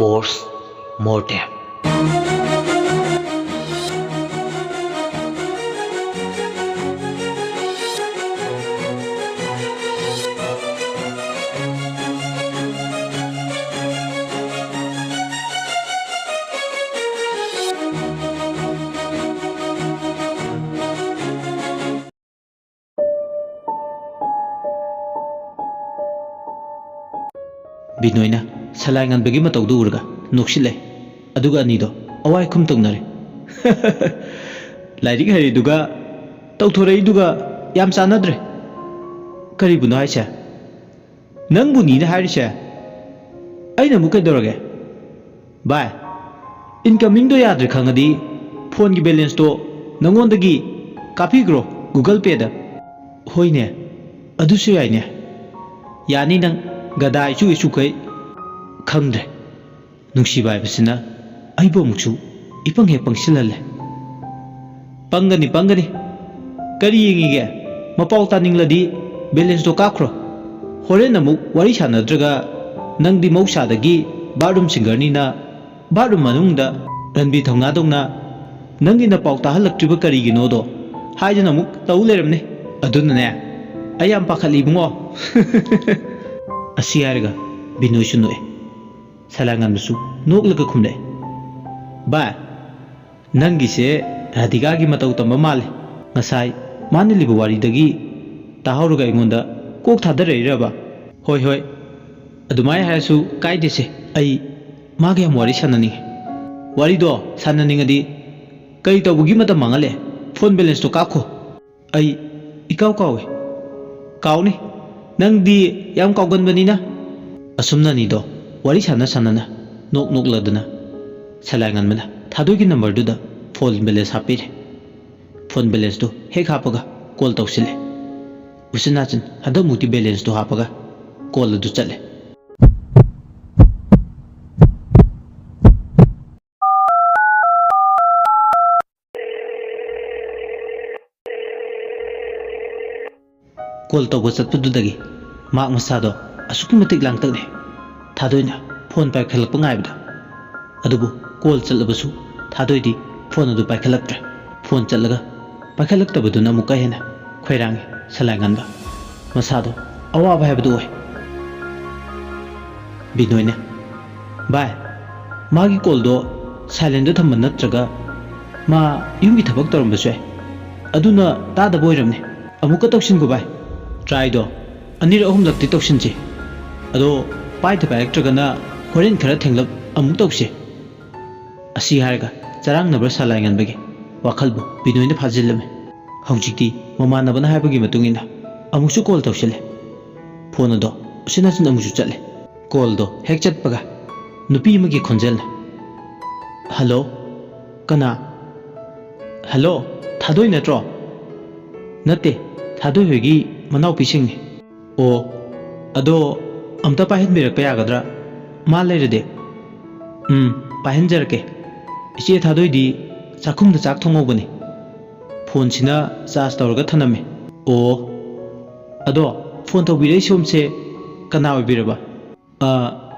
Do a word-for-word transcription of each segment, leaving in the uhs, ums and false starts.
Post Mortem. ꯕꯤꯅꯣꯏꯅ ꯁꯂꯥꯏ ꯉꯟꯕꯒꯤ ꯃꯇꯧꯗꯨ ꯎꯔꯒ ꯅꯣꯛꯁꯤꯜꯂꯦ꯫ ꯑꯗꯨꯒ ꯑꯅꯤꯗꯣ ꯑꯋꯥꯏ ꯈꯨꯝ ꯇꯧꯅꯔꯦ꯫ ꯂꯥꯏꯔꯤꯛ ꯍꯩꯔꯤꯗꯨꯒ ꯇꯧꯊꯣꯔꯛꯏꯗꯨꯒ ꯌꯥꯝ ꯆꯥꯟꯅꯗ꯭ꯔꯦ꯫ ꯀꯔꯤꯕꯨꯅꯣ ꯍꯥꯏꯁꯦ? ꯅꯪꯕꯨꯅꯤꯅ ꯍꯥꯏꯔꯤꯁꯦ꯫ ꯑꯩꯅ ꯑꯃꯨꯛ ꯀꯩꯗꯧꯔꯒꯦ? ꯚꯥꯏ, incomingꯗꯣ ꯌꯥꯗ꯭ꯔꯦ ꯈꯪꯉꯗꯤ ꯐꯣꯟꯒꯤ balanceꯇꯣ ꯅꯪꯉꯣꯟꯗꯒꯤ ꯀꯥꯞꯄꯤꯈ꯭ꯔꯣ Google Payꯗ꯫ ꯍꯣꯏꯅꯦ, ꯑꯗꯨꯁꯨ ꯌꯥꯏꯅꯦ꯫ ꯌꯥꯅꯤ ꯅꯪ, ꯒꯗꯥ ꯏꯆꯨ ꯏꯆꯨꯈꯩ꯫ ꯈꯪꯗ꯭ꯔꯦ꯫ ꯅꯨꯡꯁꯤꯕ ꯍꯥꯏꯕꯁꯤꯅ ꯑꯩꯕꯨ ꯑꯃꯨꯛꯁꯨ ꯏꯄꯪ ꯍꯦꯛ ꯄꯪꯁꯤꯜꯍꯜꯂꯦ꯫ ꯄꯪꯒꯅꯤ, ꯄꯪꯒꯅꯤ꯫ ꯀꯔꯤ ꯌꯦꯡꯉꯤꯒꯦ? ꯃꯄꯥꯎ ꯇꯥꯅꯤꯡꯂꯗꯤ balanceꯇꯣ ꯀꯥꯞꯈ꯭ꯔꯣ꯫ ꯍꯣꯔꯦꯟ ꯑꯃꯨꯛ ꯋꯥꯔꯤ ꯁꯥꯟꯅꯗ꯭ꯔꯒ ꯅꯪꯗꯤ ꯃꯍꯧꯁꯥꯗꯒꯤ bathroom singerꯅꯤꯅ bathroom ꯃꯅꯨꯡꯗ ꯔꯟꯕꯤ ꯊꯧꯅꯥꯗꯧꯅ ꯅꯪꯒꯤ ꯅꯄꯥꯎ ꯇꯥꯍꯜꯂꯛꯇ꯭ꯔꯤꯕ ꯀꯔꯤꯒꯤꯅꯣꯗꯣ ꯍꯥꯏꯗꯅ ꯑꯃꯨꯛ ꯇꯧ ꯂꯩꯔꯝꯅꯦ꯫ ꯑꯗꯨꯅꯅꯦ, ꯑꯩ ꯌꯥꯝ ꯄꯥꯈꯠꯂꯤ ꯏꯕꯨꯡꯉꯣ꯫ ꯑꯁꯤ ꯍꯥꯏꯔꯒ ꯕꯤꯅꯣꯏꯁꯨ ꯅꯣꯛꯑꯦ꯫ ꯁꯂꯥꯏꯉꯟꯕꯁꯨ ꯅꯣꯛꯂꯒ ꯈꯨꯝꯂꯛꯑꯦ, "ꯚꯥꯏ, ꯅꯪꯒꯤꯁꯦ ꯔꯥꯙꯤꯀꯥꯒꯤ ꯃꯇꯧ ꯇꯝꯕ ꯃꯥꯜꯂꯦ꯫ ꯉꯁꯥꯏ ꯃꯥꯅ ꯂꯤꯕ ꯋꯥꯔꯤꯗꯒꯤ ꯇꯥꯍꯧꯔꯒ ꯑꯩꯉꯣꯟꯗ ꯀꯣꯛ ꯊꯥꯗꯔꯛꯏꯔꯕ?" "ꯍꯣꯏ, ꯍꯣꯏ, ꯑꯗꯨꯃꯥꯏꯅ ꯍꯥꯏꯔꯁꯨ ꯀꯥꯏꯗꯦꯁꯦ꯫ ꯑꯩ ꯃꯥꯒ ꯌꯥꯝ ꯋꯥꯔꯤ ꯁꯥꯟꯅꯅꯤꯡꯉꯤ꯫" "ꯋꯥꯔꯤꯗꯣ ꯁꯥꯟꯅꯅꯤꯡꯉꯗꯤ ꯀꯔꯤ ꯇꯧꯕꯒꯤ ꯃꯇꯝ ꯃꯥꯡꯍꯜꯂꯦ? ꯐꯣꯟ balanceꯇꯣ ꯀꯥꯞꯈꯣ꯫" "ꯑꯩ ꯏꯀꯥꯎ ꯀꯥꯎꯏ꯫" "ꯀꯥꯎꯅꯤ, ꯅꯪꯗꯤ ꯌꯥꯝ ꯀꯥꯎꯒꯟꯕꯅꯤꯅ꯫" ꯑꯁꯨꯝꯅ ꯑꯅꯤꯗꯣ ꯋꯥꯔꯤ ꯁꯥꯟꯅ ꯁꯥꯟꯅꯅ ꯅꯣꯛ ꯅꯣꯛꯂꯗꯨꯅ ꯁꯂꯥꯏꯉꯟꯕꯅ ꯊꯥꯗꯣꯏꯒꯤ numberꯗꯨꯗ ꯐꯣꯟ balance ꯍꯥꯞꯄꯤꯔꯦ꯫ ꯐꯣꯟ balanceꯇꯨ ꯍꯦꯛ ꯍꯥꯞꯄꯒ call ꯇꯧꯁꯤꯜꯂꯦ꯫ ꯎꯆꯤꯟ ꯅꯥꯆꯤꯟ ꯍꯟꯗꯛꯃꯨꯛꯇꯤ balanceꯇꯨ ꯍꯥꯞꯄꯒ call ꯑꯗꯨ ꯆꯠꯂꯦ꯫ Call ꯇꯧꯕ ꯆꯠꯄꯗꯨꯗꯒꯤ ꯃꯍꯥꯛ ꯃꯁꯥꯗꯣ ꯑꯁꯨꯛꯀꯤ ꯃꯇꯤꯛ ꯂꯥꯡꯇꯛꯅꯩ꯫ ꯊꯥꯗꯣꯏꯅ ꯐꯣꯟ ꯄꯥꯏꯈꯠꯂꯛꯄ ꯉꯥꯏꯕꯗ꯫ ꯑꯗꯨꯕꯨ ꯀꯣꯜ ꯆꯠꯂꯕꯁꯨ ꯊꯥꯗꯣꯏꯗꯤ ꯐꯣꯟ ꯑꯗꯨ ꯄꯥꯏꯈꯠꯂꯛꯇ꯭ꯔꯦ꯫ ꯐꯣꯟ ꯆꯠꯂꯒ ꯄꯥꯏꯈꯠꯂꯛꯇꯕꯗꯨꯅ ꯑꯃꯨꯛꯀ ꯍꯦꯟꯅ ꯈꯣꯏꯔꯥꯡꯉꯤ ꯁꯂꯥꯏꯉꯥꯟꯕ꯫ ꯃꯁꯥꯗꯣ ꯑꯋꯥꯕ ꯍꯥꯏꯕꯗꯨ ꯑꯣꯏ꯫ ꯕꯤꯅꯣꯏꯅ, "ꯚꯥꯏ, ꯃꯥꯒꯤ ꯀꯣꯜꯗꯣ ꯁꯥꯏꯂꯦꯟꯗ ꯊꯝꯕ ꯅꯠꯇ꯭ꯔꯒ ꯃꯥ ꯌꯨꯝꯒꯤ ꯊꯕꯛ ꯇꯧꯔꯝꯕꯁꯨ ꯌꯥꯏ꯫ ꯑꯗꯨꯅ ꯇꯥꯗꯕ ꯑꯣꯏꯔꯝꯅꯤ꯫ ꯑꯃꯨꯛꯀ ꯇꯧꯁꯤꯟꯈꯣ ꯚꯥꯏ꯫ ꯇ꯭ꯔꯥꯏꯗꯣ ꯑꯅꯤꯔꯛ ꯑꯍꯨꯝꯂꯛꯇꯤ ꯇꯧꯁꯤꯟꯁꯤ꯫ ꯑꯗꯣ ꯄꯥꯏꯗ ꯄꯥꯏꯔꯛꯇ꯭ꯔꯒꯅ ꯍꯣꯔꯦꯟ ꯈꯔ ꯊꯦꯡꯂꯞ ꯑꯃꯨꯛ ꯇꯧꯁꯤ"꯫ ꯑꯁꯤ ꯍꯥꯏꯔꯒ ꯆꯔꯥꯡꯅꯕ꯭ꯔꯥ ꯁꯂꯥꯏꯉꯥꯟꯕꯒꯤ ꯋꯥꯈꯜꯕꯨ ꯕꯤꯅꯣꯏꯅ ꯐꯥꯖꯤꯜꯂꯝꯃꯤ꯫ ꯍꯧꯖꯤꯛꯇꯤ ꯃꯃꯥꯟꯅꯕꯅ ꯍꯥꯏꯕꯒꯤ ꯃꯇꯨꯡ ꯏꯟꯅ ꯑꯃꯨꯛꯁꯨ ꯀꯣꯜ ꯇꯧꯁꯤꯜꯂꯦ꯫ ꯐꯣꯟ ꯑꯗꯣ ꯎꯆꯤꯟ ꯅꯥꯆꯤꯟ ꯑꯃꯨꯛꯁꯨ ꯆꯠꯂꯦ꯫ ꯀꯣꯜꯗꯣ ꯍꯦꯛ ꯆꯠꯄꯒ ꯅꯨꯄꯤ ꯑꯃꯒꯤ ꯈꯣꯟꯖꯦꯜꯅ, "ꯍꯜꯂꯣ, ꯀꯅꯥ? ꯍꯜꯂꯣ, ꯊꯥꯗꯣꯏ ꯅꯠꯇ꯭ꯔꯣ?" "ꯅꯠꯇꯦ, ꯊꯥꯗꯣꯏ ꯍꯣꯏꯒꯤ ꯃꯅꯥꯎꯄꯤꯁꯤꯡꯅꯤ"꯫ "ꯑꯣ, ꯑꯗꯣ ꯑꯝꯇ ꯄꯥꯏꯍꯟꯕꯤꯔꯛꯄ ꯌꯥꯒꯗ꯭ꯔꯥ? ꯃꯥ ꯂꯩꯔꯗꯤ"꯫ "ꯎꯝ, ꯄꯥꯏꯍꯟꯖꯔꯛꯀꯦ꯫ ꯏꯆꯦ ꯊꯥꯗꯣꯏꯗꯤ ꯆꯥꯛꯈꯨꯝꯗ ꯆꯥꯛ ꯊꯣꯡꯍꯧꯕꯅꯤ꯫ ꯐꯣꯟꯁꯤꯅ ꯆꯥꯔꯖ ꯇꯧꯔꯒ ꯊꯅꯝꯃꯤ"꯫ "ꯑꯣ, ꯑꯗꯣ ꯐꯣꯟ ꯇꯧꯕꯤꯔꯛꯏ ꯁꯣꯝꯁꯦ ꯀꯅꯥ ꯑꯣꯏꯕꯤꯔꯕ?" "ꯑ,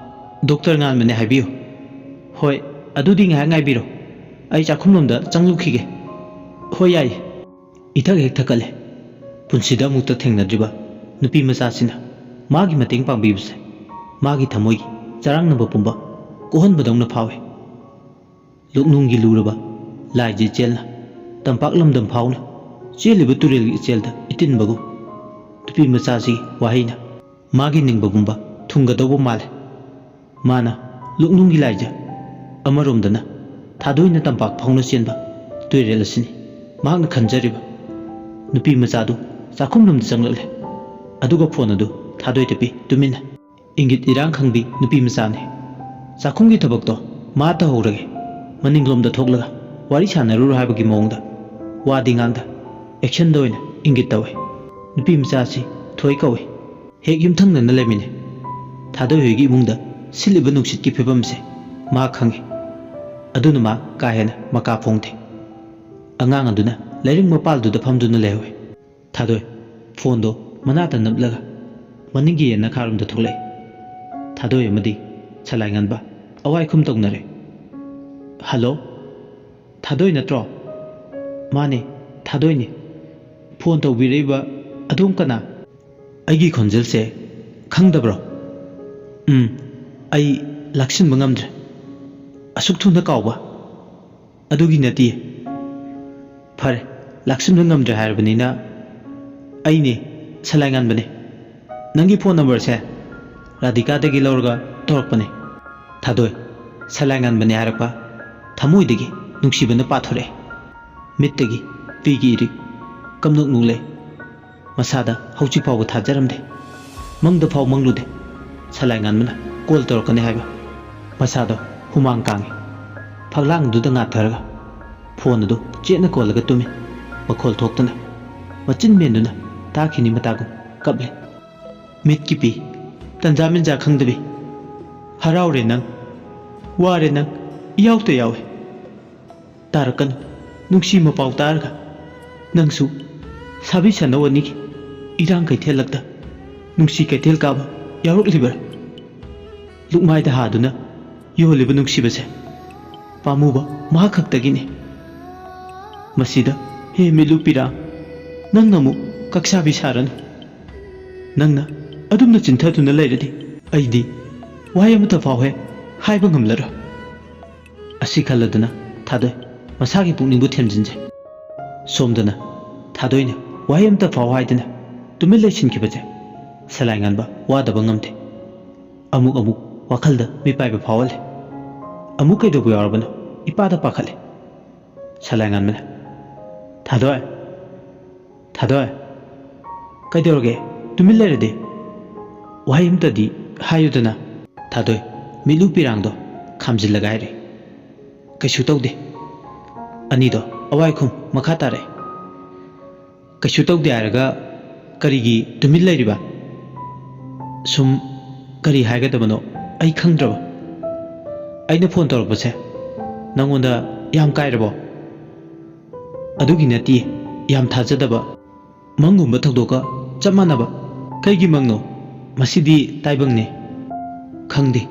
ꯗꯣꯛꯇꯔ ꯉꯥꯟꯕꯅꯦ ꯍꯥꯏꯕꯤꯌꯨ"꯫ "ꯍꯣꯏ, ꯑꯗꯨꯗꯤ ꯉꯥꯏꯍꯥꯛ ꯉꯥꯏꯕꯤꯔꯣ꯫ ꯑꯩ ꯆꯥꯛꯈꯨꯝꯂꯣꯝꯗ ꯆꯪꯂꯨꯈꯤꯒꯦ"꯫ "ꯍꯣꯏ, ꯌꯥꯏꯌꯦ"꯫ ꯏꯊꯛ ꯍꯦꯛ ꯊꯛꯀꯠꯂꯦ꯫ ꯄꯨꯟꯁꯤꯗ ꯑꯃꯨꯛꯇ ꯊꯦꯡꯅꯗ꯭ꯔꯤꯕ ꯅꯨꯄꯤ ꯃꯆꯥꯁꯤꯅ ꯃꯥꯒꯤ ꯃꯇꯦꯡ ꯄꯥꯡꯕꯤꯕꯁꯦ ꯃꯥꯒꯤ ꯊꯃꯣꯏꯒꯤ ꯆꯔꯥꯡꯅꯕ ꯄꯨꯝꯕ ꯀꯣꯛꯍꯟꯕꯗꯧꯅ ꯐꯥꯎꯏ꯫ ꯂꯣꯛꯅꯨꯡꯒꯤ ꯂꯨꯔꯕ ꯂꯥꯏꯖ ꯏꯆꯦꯜꯅ ꯇꯝꯄꯥꯛ ꯂꯝꯗꯝ ꯐꯥꯎꯅ ꯆꯦꯜꯂꯤꯕ ꯇꯨꯔꯦꯜꯒꯤ ꯏꯆꯦꯜꯗ ꯏꯇꯤꯟꯕꯒꯨꯝ ꯅꯨꯄꯤ ꯃꯆꯥꯁꯤꯒꯤ ꯋꯥꯍꯩꯅ ꯃꯥꯒꯤ ꯅꯤꯡꯕ ꯄꯨꯝꯕ ꯊꯨꯡꯒꯗꯧꯕ ꯃꯥꯜꯂꯦ꯫ ꯃꯥꯅ ꯂꯣꯛꯅꯨꯡꯒꯤ ꯂꯥꯏꯖ ꯑꯃꯔꯣꯝꯗꯅ ꯊꯥꯗꯣꯏꯅ ꯇꯝꯄꯥꯛ ꯐꯥꯎꯅ ꯆꯦꯟꯕ ꯇꯨꯔꯦꯜ ꯑꯁꯤꯅꯤ ꯃꯍꯥꯛꯅ ꯈꯟꯖꯔꯤꯕ꯫ ꯅꯨꯄꯤ ꯃꯆꯥꯗꯨ ꯆꯥꯛꯈꯨꯝꯂꯣꯝꯗ ꯆꯪꯂꯛꯂꯦ꯫ ꯑꯗꯨꯒ ꯐꯣꯟ ꯑꯗꯨ ꯊꯥꯗꯣꯏꯗ ꯄꯤ, ꯇꯨꯃꯤꯟꯅ꯫ ꯏꯪꯒꯤꯠ ꯏꯔꯥꯡ ꯈꯪꯕꯤ ꯅꯨꯄꯤ ꯃꯆꯥꯅꯤ꯫ ꯆꯥꯛꯈꯨꯝꯒꯤ ꯊꯕꯛꯇꯣ ꯃꯥ ꯇꯧꯍꯧꯔꯒꯦ꯫ ꯃꯅꯤꯡꯂꯣꯝꯗ ꯊꯣꯛꯂꯒ ꯋꯥꯔꯤ ꯁꯥꯟꯅꯔꯨꯔꯣ ꯍꯥꯏꯕꯒꯤ ꯃꯑꯣꯡꯗ ꯋꯥꯗꯤ ꯉꯥꯡꯗ ꯑꯦꯛꯁꯟꯗ ꯑꯣꯏꯅ ꯏꯪꯒꯤꯠ ꯇꯧꯏ꯫ ꯅꯨꯄꯤ ꯃꯆꯥ ꯑꯁꯤ ꯊꯣꯏ ꯀꯧꯏ꯫ ꯍꯦꯛ ꯌꯨꯝꯊꯪꯅꯅ ꯂꯩꯃꯤꯟꯅꯩ꯫ ꯊꯥꯗꯣꯏ ꯍꯣꯏꯒꯤ ꯏꯃꯨꯡꯗ ꯁꯤꯠꯂꯤꯕ ꯅꯨꯡꯁꯤꯠꯀꯤ ꯐꯤꯕꯝꯁꯦ ꯃꯥ ꯈꯪꯏ꯫ ꯑꯗꯨꯅ ꯃꯥ ꯀꯥ ꯍꯦꯟꯅ ꯃꯀꯥ ꯐꯣꯡꯗꯦ꯫ ꯑꯉꯥꯡ ꯑꯗꯨꯅ ꯂꯥꯏꯔꯤꯛ ꯃꯄꯥꯜꯗꯨꯗ ꯐꯝꯗꯨꯅ ꯂꯩꯍꯧꯏ꯫ ꯊꯥꯗꯣꯏ ꯐꯣꯟꯗꯣ ꯃꯅꯥꯛꯇ ꯅꯞꯂꯒ ꯃꯅꯤꯡꯒꯤ ꯌꯦꯟꯅꯈꯥꯔꯣꯝꯗ ꯊꯣꯛꯂꯛꯏ꯫ ꯊꯥꯗꯣꯏ ꯑꯃꯗꯤ ꯁꯂꯥꯏꯉꯥꯟꯕ ꯑꯋꯥꯏ ꯈꯨꯝ ꯇꯧꯅꯔꯦ꯫ "ꯍꯜꯂꯣ, ꯊꯥꯗꯣꯏ ꯅꯠꯇ꯭ꯔꯣ?" "ꯃꯥꯅꯦ, ꯊꯥꯗꯣꯏꯅꯦ꯫ ꯐꯣꯟ ꯇꯧꯕꯤꯔꯛꯏꯕ ꯑꯗꯣꯝ ꯀꯅꯥ?" "ꯑꯩꯒꯤ ꯈꯣꯟꯖꯦꯜꯁꯦ ꯈꯪꯗꯕ꯭ꯔꯣ?" "ꯎꯝ, ꯑꯩ ꯂꯥꯛꯁꯤꯟꯕ ꯉꯝꯗ꯭ꯔꯦ꯫ ꯑꯁꯨꯛ ꯊꯨꯅ ꯀꯥꯎꯕ?" "ꯑꯗꯨꯒꯤ ꯅꯠꯇꯤꯌꯦ꯫" "ꯐꯔꯦ, ꯂꯥꯛꯁꯤꯟꯕ ꯉꯝꯗ꯭ꯔꯦ ꯍꯥꯏꯔꯕꯅꯤꯅ, ꯑꯩꯅꯦ, ꯁꯂꯥꯏꯉꯥꯟꯕꯅꯦ꯫ ꯅꯪꯒꯤ ꯐꯣꯟ ꯅꯝꯕꯔꯁꯦ ꯔꯥꯙꯤꯀꯥꯗꯒꯤ ꯂꯧꯔꯒ ꯇꯧꯔꯛꯄꯅꯦ꯫" ꯊꯥꯗꯣꯏ ꯁꯂꯥꯏꯉꯥꯟꯕꯅꯦ ꯍꯥꯏꯔꯛꯄ ꯊꯃꯣꯏꯗꯒꯤ ꯅꯨꯡꯁꯤꯕꯅ ꯄꯥꯊꯣꯔꯛꯑꯦ꯫ ꯃꯤꯠꯇꯒꯤ ꯄꯤꯒꯤ ꯏꯔꯤꯛ ꯀꯝꯅꯣꯛ ꯅꯣꯛꯂꯛꯑꯦ꯫ ꯃꯁꯥꯗ ꯍꯧꯖꯤꯛ ꯐꯥꯎꯕ ꯊꯥꯖꯔꯝꯗꯦ꯫ ꯃꯪꯗ ꯐꯥꯎ ꯃꯪꯂꯨꯗꯦ ꯁꯂꯥꯏꯉꯥꯟꯕꯅ ꯀꯣꯜ ꯇꯧꯔꯛꯀꯅꯤ ꯍꯥꯏꯕ꯫ ꯃꯁꯥꯗꯣ ꯍꯨꯃꯥꯡ ꯀꯥꯡꯉꯤ꯫ ꯐꯛꯂꯥꯡꯗꯨꯗ ꯉꯥꯊꯔꯒ ꯐꯣꯟ ꯑꯗꯨ ꯆꯦꯠꯅ ꯀꯣꯜꯂꯒ ꯇꯨꯝꯃꯤ꯫ ꯃꯈꯣꯜ ꯊꯣꯛꯇꯅ ꯃꯆꯤꯟ ꯃꯦꯟꯗꯨꯅ ꯇꯥꯈꯤꯅꯤ ꯃꯇꯥꯒꯨꯝ ꯀꯞꯂꯤ꯫ ꯃꯤꯠꯀꯤ ꯄꯤ, ꯇꯟꯖꯥ ꯃꯦꯟꯖꯥ ꯈꯪꯗꯕꯤ, ꯍꯔꯥꯎꯔꯦ ꯅꯪ, ꯋꯥꯔꯦ ꯅꯪ, ꯏꯌꯥꯎꯇ ꯌꯥꯎꯏ꯫ ꯇꯥꯔꯛꯀꯅꯨ ꯅꯨꯡꯁꯤ ꯃꯄꯥꯎ ꯇꯥꯔꯒ꯫ ꯅꯪꯁꯨ ꯁꯥꯕꯤ ꯁꯥꯅꯧ ꯑꯅꯤꯒꯤ ꯏꯔꯥꯡ ꯀꯩꯊꯦꯜꯂꯛꯇ ꯅꯨꯡꯁꯤ ꯀꯩꯊꯦꯜ ꯀꯥꯕ ꯌꯥꯎꯔꯛꯂꯤꯕ꯭ꯔꯥ? ꯂꯨꯛꯃꯥꯏꯗ ꯍꯥꯗꯨꯅ ꯌꯣꯜꯂꯤꯕ ꯅꯨꯡꯁꯤꯕꯁꯦ ꯄꯥꯝꯃꯨꯕ ꯃꯍꯥꯛ ꯈꯛꯇꯒꯤꯅꯤ꯫ ꯃꯁꯤꯗ ꯍꯦ ꯃꯤꯠꯂꯨ ꯄꯤꯔꯥ, ꯅꯪꯅ ꯑꯃꯨꯛ ꯀꯛꯁꯥꯕꯤ ꯁꯥꯔꯅꯨ꯫ ꯅꯪꯅ ꯑꯗꯨꯝꯅ ꯆꯤꯟꯊꯗꯨꯅ ꯂꯩꯔꯗꯤ ꯑꯩꯗꯤ ꯋꯥꯍꯩ ꯑꯃꯠꯇ ꯐꯥꯎ ꯍꯦꯛ ꯍꯥꯏꯕ ꯉꯝꯂꯔꯣꯏ꯫ ꯑꯁꯤ ꯈꯜꯂꯗꯨꯅ ꯊꯥꯗꯣꯏ ꯃꯁꯥꯒꯤ ꯄꯨꯛꯅꯤꯡꯕꯨ ꯊꯦꯝꯖꯤꯟꯖꯩ꯫ ꯁꯣꯝꯗꯅ ꯊꯥꯗꯣꯏꯅ ꯋꯥꯍꯩ ꯑꯃꯠꯇ ꯐꯥꯎ ꯍꯥꯏꯗꯅ ꯇꯨꯃꯤꯟ ꯂꯩꯁꯤꯟꯈꯤꯕꯁꯦ ꯁꯂꯥꯏꯉꯥꯟꯕ ꯋꯥꯗꯕ ꯉꯝꯗꯦ꯫ ꯑꯃꯨꯛ ꯑꯃꯨꯛ ꯋꯥꯈꯜꯗ ꯃꯤꯄꯥꯏꯕ ꯐꯥꯎꯍꯜꯂꯦ꯫ ꯑꯃꯨꯛ ꯀꯩꯗꯧꯕ ꯌꯥꯎꯔꯕꯅꯣ? ꯏꯄꯥꯗ ꯄꯥꯈꯠꯂꯦ꯫ ꯁꯂꯥꯏꯉꯥꯟꯕꯅ, "ꯊꯥꯗꯣꯏ, ꯊꯥꯗꯣꯏ, ꯀꯩꯗꯧꯔꯒꯦ? ꯇꯨꯃꯤꯟ ꯂꯩꯔꯗꯤ ꯋꯥꯍꯩ ꯑꯃꯇꯗꯤ ꯍꯥꯏꯌꯨꯗꯅ꯫" ꯊꯥꯗꯣꯏ ꯃꯤꯠꯂꯨ ꯄꯤꯔꯥꯡꯗꯣ ꯈꯥꯝꯖꯤꯜꯂꯒ ꯍꯥꯏꯔꯦ, "ꯀꯩꯁꯨ ꯇꯧꯗꯦ꯫" ꯑꯅꯤꯗꯣ ꯑꯋꯥꯏꯈꯨꯝ ꯃꯈꯥ ꯇꯥꯔꯛꯑꯦ꯫ "ꯀꯩꯁꯨ ꯇꯧꯗꯦ ꯍꯥꯏꯔꯒ ꯀꯔꯤꯒꯤ ꯇꯨꯃꯤꯟ ꯂꯩꯔꯤꯕ? ꯁꯨꯝ ꯀꯔꯤ ꯍꯥꯏꯒꯗꯕꯅꯣ ꯑꯩ ꯈꯪꯗ꯭ꯔꯕ꯫ ꯑꯩꯅ ꯐꯣꯟ ꯇꯧꯔꯛꯄꯁꯦ ꯅꯪꯉꯣꯟꯗ ꯌꯥꯝ ꯀꯥꯏꯔꯕꯣ?" "ꯑꯗꯨꯒꯤ ꯅꯠꯇꯦ, ꯌꯥꯝ ꯊꯥꯖꯗꯕ ꯃꯪꯒꯨꯝꯕ ꯊꯧꯗꯣꯛꯀ ꯆꯞ ꯃꯥꯟꯅꯕ꯫" "ꯀꯩꯒꯤ ꯃꯪꯅꯣ? ꯃꯁꯤꯗꯤ ꯇꯥꯏꯕꯪꯅꯦ꯫" "ꯈꯪꯗꯦ,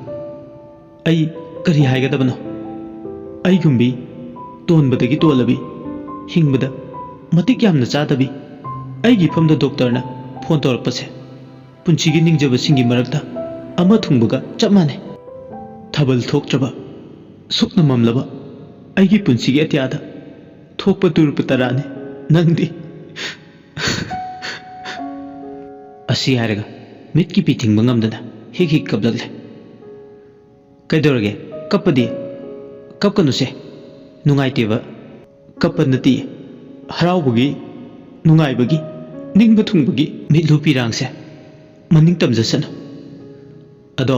ꯑꯩ ꯀꯔꯤ ꯍꯥꯏꯒꯗꯕꯅꯣ? ꯑꯩꯒꯨꯝꯕꯤ, ꯇꯣꯟꯕꯗꯒꯤ ꯇꯣꯜꯂꯕꯤ, ꯍꯤꯡꯕꯗ ꯃꯇꯤꯛ ꯌꯥꯝꯅ ꯆꯥꯗꯕꯤ, ꯑꯩꯒꯤ ꯏꯐꯝꯗ ꯗꯣꯛꯇꯔꯅ ꯐꯣꯟ ꯇꯧꯔꯛꯄꯁꯦ ꯄꯨꯟꯁꯤꯒꯤ ꯅꯤꯡꯖꯕꯁꯤꯡꯒꯤ ꯃꯔꯛꯇ ꯑꯃ ꯊꯨꯡꯕꯒ ꯆꯞ ꯃꯥꯟꯅꯩ꯫ ꯊꯥꯕꯜ ꯊꯣꯛꯇ꯭ꯔꯕ, ꯁꯨꯞꯅ ꯃꯝꯂꯕ ꯑꯩꯒꯤ ꯄꯨꯟꯁꯤꯒꯤ ꯑꯇꯤꯌꯥꯗ ꯊꯣꯛꯄ ꯇꯨꯔꯨꯞꯄ ꯇꯔꯥꯅꯤ ꯅꯪꯗꯤ꯫ ꯑꯁꯤ ꯍꯥꯏꯔꯒ ꯃꯤꯠꯀꯤ ꯄꯤ ꯊꯤꯡꯕ ꯉꯝꯗꯅ ꯍꯤꯛ ꯍꯤꯛ ꯀꯞꯂꯛꯂꯦ꯫ "ꯀꯩꯗꯧꯔꯒꯦ? ꯀꯞꯄꯗꯤ?" "ꯀꯞꯀꯅꯨꯁꯦ, ꯅꯨꯡꯉꯥꯏꯇꯦꯕ꯫" "ꯀꯞꯄ ꯅꯠꯇꯦ, ꯍꯔꯥꯎꯕꯒꯤ, ꯅꯨꯡꯉꯥꯏꯕꯒꯤ, ꯅꯤꯡꯕ ꯊꯨꯡꯕꯒꯤ ꯃꯤꯠꯂꯨ ꯄꯤꯔꯥꯡꯁꯦ ꯃꯅꯤꯡ ꯇꯝꯖꯁꯅꯨ꯫" "ꯑꯗꯣ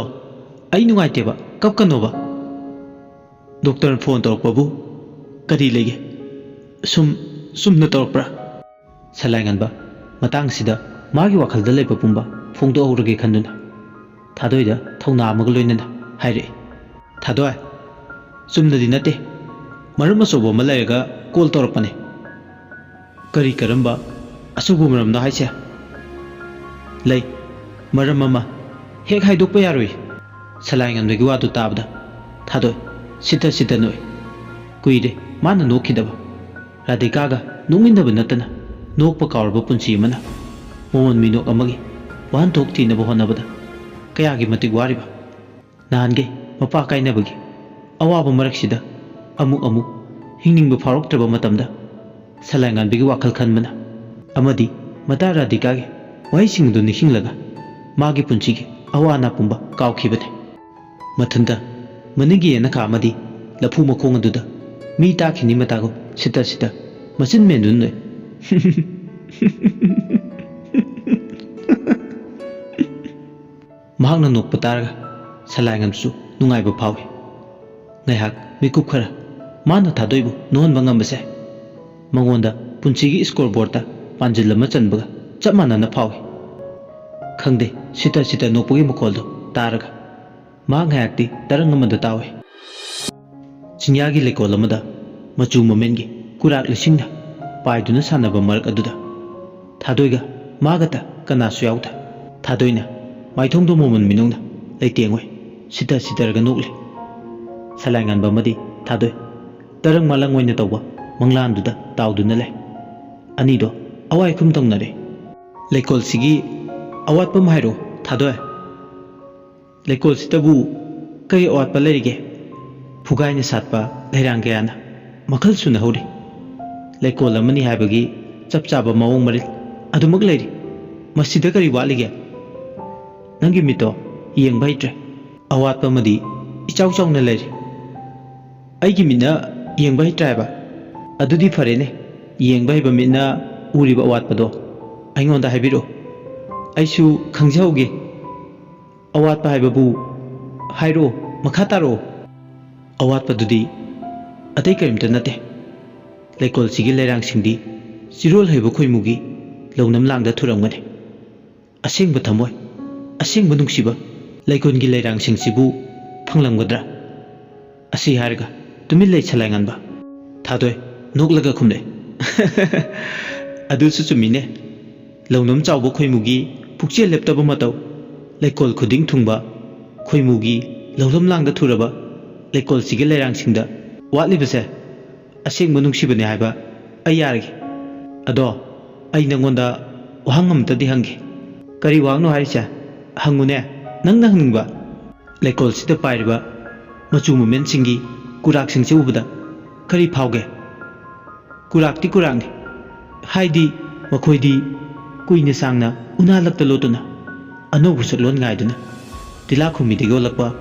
ꯑꯩ ꯅꯨꯡꯉꯥꯏꯇꯦꯕ, ꯀꯞꯀꯅꯣꯕ꯫" "ꯗꯣꯛꯇꯔꯅ ꯐꯣꯟ ꯇꯧꯔꯛꯄꯕꯨ ꯀꯔꯤ ꯂꯩꯒꯦ? ꯁꯨꯝ, ꯆꯨꯝꯅ ꯇꯧꯔꯛꯄ꯭ꯔꯥ?" ꯁꯂꯥꯏꯉꯟꯕ ꯃꯇꯥꯡꯁꯤꯗ ꯃꯥꯒꯤ ꯋꯥꯈꯜꯗ ꯂꯩꯕ ꯄꯨꯝꯕ ꯐꯣꯡꯗꯣꯛꯍꯧꯔꯒꯦ ꯈꯟꯗꯨꯅ ꯊꯥꯗꯣꯏꯗ ꯊꯧꯅꯥ ꯑꯃꯒ ꯂꯣꯏꯅꯅ ꯍꯥꯏꯔꯛꯏ꯫ "ꯊꯥꯗꯣꯏ, ꯆꯨꯝꯅꯗꯤ ꯅꯠꯇꯦ, ꯃꯔꯝ ꯑꯆꯧꯕ ꯑꯃ ꯂꯩꯔꯒ ꯀꯣꯜ ꯇꯧꯔꯛꯄꯅꯦ꯫" "ꯀꯔꯤ, ꯀꯔꯝꯕ ꯑꯆꯧꯕ ꯃꯔꯝꯅꯣ ꯍꯥꯏꯁꯦ?" "ꯂꯩ, ꯃꯔꯝ ꯑꯃ ꯍꯦꯛ ꯍꯥꯏꯗꯣꯛꯄ ꯌꯥꯔꯣꯏ꯫" ꯁꯂꯥꯏꯉꯟꯕꯒꯤ ꯋꯥꯗꯨ ꯇꯥꯕꯗ ꯊꯥꯗꯣꯏ ꯁꯤꯠꯇ ꯁꯤꯠꯇ ꯅꯣꯛꯏ꯫ ꯀꯨꯏꯔꯦ ꯃꯥꯅ ꯅꯣꯛꯈꯤꯗꯕ꯫ ꯔꯥꯙꯤꯀꯥꯒ ꯅꯣꯛꯃꯤꯟꯅꯕ ꯅꯠꯇꯅ ꯅꯣꯛꯄ ꯀꯥꯎꯔꯕ ꯄꯨꯟꯁꯤ ꯑꯃꯅ ꯃꯃꯣꯟ ꯃꯤꯅꯣꯛ ꯑꯃꯒꯤ ꯋꯥꯍꯟꯊꯣꯛ ꯊꯤꯅꯕ ꯍꯣꯠꯅꯕꯗ ꯀꯌꯥꯒꯤ ꯃꯇꯤꯛ ꯋꯥꯔꯤꯕ꯫ ꯅꯍꯥꯟꯒꯩ ꯃꯄꯥ ꯀꯥꯏꯅꯕꯒꯤ ꯑꯋꯥꯕ ꯃꯔꯛꯁꯤꯗ ꯑꯃꯨꯛ ꯑꯃꯨꯛ ꯍꯤꯡꯅꯤꯡꯕ ꯐꯥꯎꯔꯛꯇ꯭ꯔꯕ ꯃꯇꯝꯗ ꯁꯂꯥꯏꯉꯥꯟꯕꯤꯒꯤ ꯋꯥꯈꯜ ꯈꯟꯕꯅ ꯑꯃꯗꯤ ꯃꯇꯥ ꯔꯥꯙꯤꯀꯥꯒꯤ ꯋꯥꯍꯩꯁꯤꯡ ꯑꯗꯨ ꯅꯤꯡꯁꯤꯡꯂꯒ ꯃꯥꯒꯤ ꯄꯨꯟꯁꯤꯒꯤ ꯑꯋꯥ ꯑꯅꯥ ꯄꯨꯝꯕ ꯀꯥꯎꯈꯤꯕꯅꯤ꯫ ꯃꯊꯟꯇ ꯃꯅꯤꯡꯒꯤ ꯌꯦꯅꯈꯥ ꯑꯃꯗꯤ ꯂꯐꯨ ꯃꯈꯣꯡ ꯑꯗꯨꯗ ꯃꯤ ꯇꯥꯈꯤꯅꯤ ꯃꯇꯥꯒꯨꯝ ꯁꯤꯠꯇ ꯁꯤꯠꯇ ꯃꯆꯤꯟ ꯃꯦꯟꯗꯨꯅ ꯅꯣꯛꯏ꯫ ꯃꯍꯥꯛꯅ ꯅꯣꯛꯄ ꯇꯥꯔꯒ ꯁꯂꯥꯏꯉꯝꯁꯨ ꯅꯨꯡꯉꯥꯏꯕ ꯐꯥꯎꯏ꯫ ꯉꯥꯏꯍꯥꯛ ꯃꯤꯀꯨꯞ ꯈꯔ ꯃꯥꯅ ꯊꯥꯗꯣꯏꯕꯨ ꯅꯣꯛꯍꯟꯕ ꯉꯝꯕꯁꯦ ꯃꯉꯣꯟꯗ ꯄꯨꯟꯁꯤꯒꯤ score boardꯇ ꯄꯥꯟꯖꯤꯜ ꯑꯃ ꯆꯟꯕꯒ ꯆꯞ ꯃꯥꯟꯅꯅ ꯐꯥꯎꯏ꯫ ꯈꯪꯗꯦ, ꯁꯤꯇ ꯁꯤꯇ ꯅꯣꯛꯄꯒꯤ ꯃꯈꯣꯜꯗꯨ ꯇꯥꯔꯒ ꯃꯍꯥꯛ ꯉꯥꯏꯍꯥꯛꯇꯤ ꯇꯔꯪ ꯑꯃꯗ ꯇꯥꯎꯏ꯫ ꯆꯤꯡꯌꯥꯒꯤ ꯂꯩꯀꯣꯜ ꯑꯃꯗ ꯃꯆꯨ ꯃꯃꯦꯟꯒꯤ ꯀꯨꯔꯥꯛ ꯂꯤꯁꯤꯡꯅ ꯄꯥꯏꯗꯨꯅ ꯁꯥꯟꯅꯕ ꯃꯔꯛ ꯑꯗꯨꯗ ꯊꯥꯗꯣꯏꯒ ꯃꯥꯒꯇ ꯀꯅꯥꯁꯨ ꯌꯥꯎꯗꯦ꯫ ꯊꯥꯗꯣꯏꯅ ꯃꯥꯏꯊꯣꯡꯗꯣ ꯃꯃꯟ ꯃꯤꯅꯣꯡꯅ ꯂꯩꯇꯦꯡꯉꯨꯏ꯫ ꯁꯤꯊ ꯁꯤꯊꯔꯒ ꯅꯣꯛꯂꯤ꯫ ꯁꯂꯥꯏ ꯉꯥꯟꯕ ꯑꯃꯗꯤ ꯊꯥꯗꯣꯏ ꯇꯔꯪ ꯃꯥꯂꯪ ꯑꯣꯏꯅ ꯇꯧꯕ ꯃꯪꯂꯥꯟꯗꯨꯗ ꯇꯥꯎꯗꯨꯅ ꯂꯩ꯫ ꯑꯅꯤꯗꯣ ꯑꯋꯥꯏ ꯈꯨꯝ ꯇꯧꯅꯔꯦ꯫ "ꯂꯩꯀꯣꯜꯁꯤꯒꯤ ꯑꯋꯥꯠꯄ ꯑꯃ ꯍꯥꯏꯔꯛꯑꯣ, ꯊꯥꯗꯣꯏ꯫ ꯂꯩꯀꯣꯜꯁꯤꯗꯕꯨ ꯀꯔꯤ ꯑꯋꯥꯠꯄ ꯂꯩꯔꯤꯒꯦ?" ꯐꯨꯒꯥꯏꯅ ꯁꯥꯠꯄ ꯂꯩꯔꯥꯡ ꯀꯌꯥꯅ ꯃꯈꯜ ꯁꯨꯅ ꯍꯧꯔꯤ꯫ ꯂꯩꯀꯣꯜ ꯑꯃꯅꯤ ꯍꯥꯏꯕꯒꯤ ꯆꯞ ꯆꯥꯕ ꯃꯑꯣꯡ ꯃꯔꯤꯜ ꯑꯗꯨꯃꯛ ꯂꯩꯔꯤ꯫ ꯃꯁꯤꯗ ꯀꯔꯤ ꯋꯥꯠꯂꯤꯒꯦ? ꯅꯪꯒꯤ ꯃꯤꯠꯇꯣ ꯌꯦꯡꯕ ꯍꯩꯇ꯭ꯔꯦ꯫ ꯑꯋꯥꯠꯄ ꯑꯃꯗꯤ ꯏꯆꯥꯎ ꯆꯥꯎꯅ ꯂꯩꯔꯤ꯫ ꯑꯩꯒꯤ ꯃꯤꯠꯅ ꯌꯦꯡꯕ ꯍꯩꯇ꯭ꯔꯦ ꯍꯥꯏꯕ? ꯑꯗꯨꯗꯤ ꯐꯔꯦꯅꯦ, ꯌꯦꯡꯕ ꯍꯩꯕ ꯃꯤꯠꯅ ꯎꯔꯤꯕ ꯑꯋꯥꯠꯄꯗꯣ ꯑꯩꯉꯣꯟꯗ ꯍꯥꯏꯕꯤꯔꯛꯑꯣ, ꯑꯩꯁꯨ ꯈꯪꯖꯍꯧꯒꯦ꯫ ꯑꯋꯥꯠꯄ ꯍꯥꯏꯕꯕꯨ ꯍꯥꯏꯔꯛꯑꯣ, ꯃꯈꯥ ꯇꯥꯔꯛꯑꯣ꯫ ꯑꯋꯥꯠꯄꯗꯨꯗꯤ ꯑꯇꯩ ꯀꯔꯤꯝꯇ ꯅꯠꯇꯦ꯫ ꯂꯩꯀꯣꯜꯁꯤꯒꯤ ꯂꯩꯔꯥꯡꯁꯤꯡꯗꯤ ꯆꯤꯔꯣꯜ ꯍꯩꯕ ꯈꯣꯏꯃꯨꯒꯤ ꯂꯧꯅꯝ ꯂꯥꯡꯗ ꯊꯨꯔꯝꯒꯅꯤ꯫ ꯑꯁꯦꯡꯕ ꯊꯃꯣꯏ, ꯑꯁꯦꯡꯕ ꯅꯨꯡꯁꯤꯕ ꯂꯩꯀꯣꯜꯒꯤ ꯂꯩꯔꯥꯡꯁꯤꯡꯁꯤꯕꯨ ꯐꯪꯂꯝꯒꯗ꯭ꯔꯥ? ꯑꯁꯤ ꯍꯥꯏꯔꯒ ꯇꯨꯃꯤꯟ ꯂꯩ ꯁꯂꯥꯏ ꯉꯥꯟꯕ꯫ ꯊꯥꯗꯣꯏ ꯅꯣꯛꯂꯒ ꯈꯨꯝꯂꯦ꯫ "ꯑꯗꯨꯁꯨ ꯆꯨꯝꯃꯤꯅꯦ꯫ ꯂꯧꯅꯝ ꯆꯥꯎꯕ ꯈꯣꯏꯃꯨꯒꯤ ꯄꯨꯛꯆꯦꯜ ꯂꯦꯞꯇꯕ ꯃꯇꯧ, ꯂꯩꯀꯣꯜ ꯈꯨꯗꯤꯡ ꯊꯨꯡꯕ ꯈꯣꯏꯃꯨꯒꯤ ꯂꯧꯂꯝ ꯂꯥꯡꯗ ꯊꯨꯔꯕ ꯂꯩꯀꯣꯜꯁꯤꯒꯤ ꯂꯩꯔꯥꯡꯁꯤꯡꯗ ꯋꯥꯠꯂꯤꯕꯁꯦ ꯑꯁꯦꯡꯕ ꯅꯨꯡꯁꯤꯕꯅꯦ ꯍꯥꯏꯕ ꯑꯩ ꯌꯥꯔꯒꯦ꯫ ꯑꯗꯣ ꯑꯩ ꯅꯪꯉꯣꯟꯗ ꯋꯥꯍꯪ ꯑꯃꯇꯗꯤ ꯍꯪꯒꯦ꯫" "ꯀꯔꯤ ꯋꯥꯍꯪꯅꯣ ꯍꯥꯏꯔꯤꯁꯦ? ꯍꯪꯉꯨꯅꯦ, ꯅꯪꯅ ꯍꯪꯅꯤꯡꯕ꯫" "ꯂꯩꯀꯣꯜꯁꯤꯗ ꯄꯥꯏꯔꯤꯕ ꯃꯆꯨ ꯃꯃꯦꯟꯁꯤꯡꯒꯤ ꯀꯨꯔꯥꯛꯁꯤꯡꯁꯤ ꯎꯕꯗ ꯀꯔꯤ ꯐꯥꯎꯒꯦ?" "ꯀꯨꯔꯥꯛꯇꯤ ꯀꯨꯔꯥꯛꯅꯤ, ꯍꯥꯏꯗꯤ ꯃꯈꯣꯏꯗꯤ ꯀꯨꯏꯅ ꯁꯥꯡꯅ ꯎꯅꯥ ꯂꯛꯇ ꯂꯣꯠꯇꯨꯅ, ꯑꯅꯧꯕ ꯁꯛꯂꯣꯟ ꯉꯥꯏꯗꯨꯅ, ꯇꯤꯂꯥꯈꯨꯝꯕꯤꯗꯒꯤ ꯑꯣꯜꯂꯛꯄ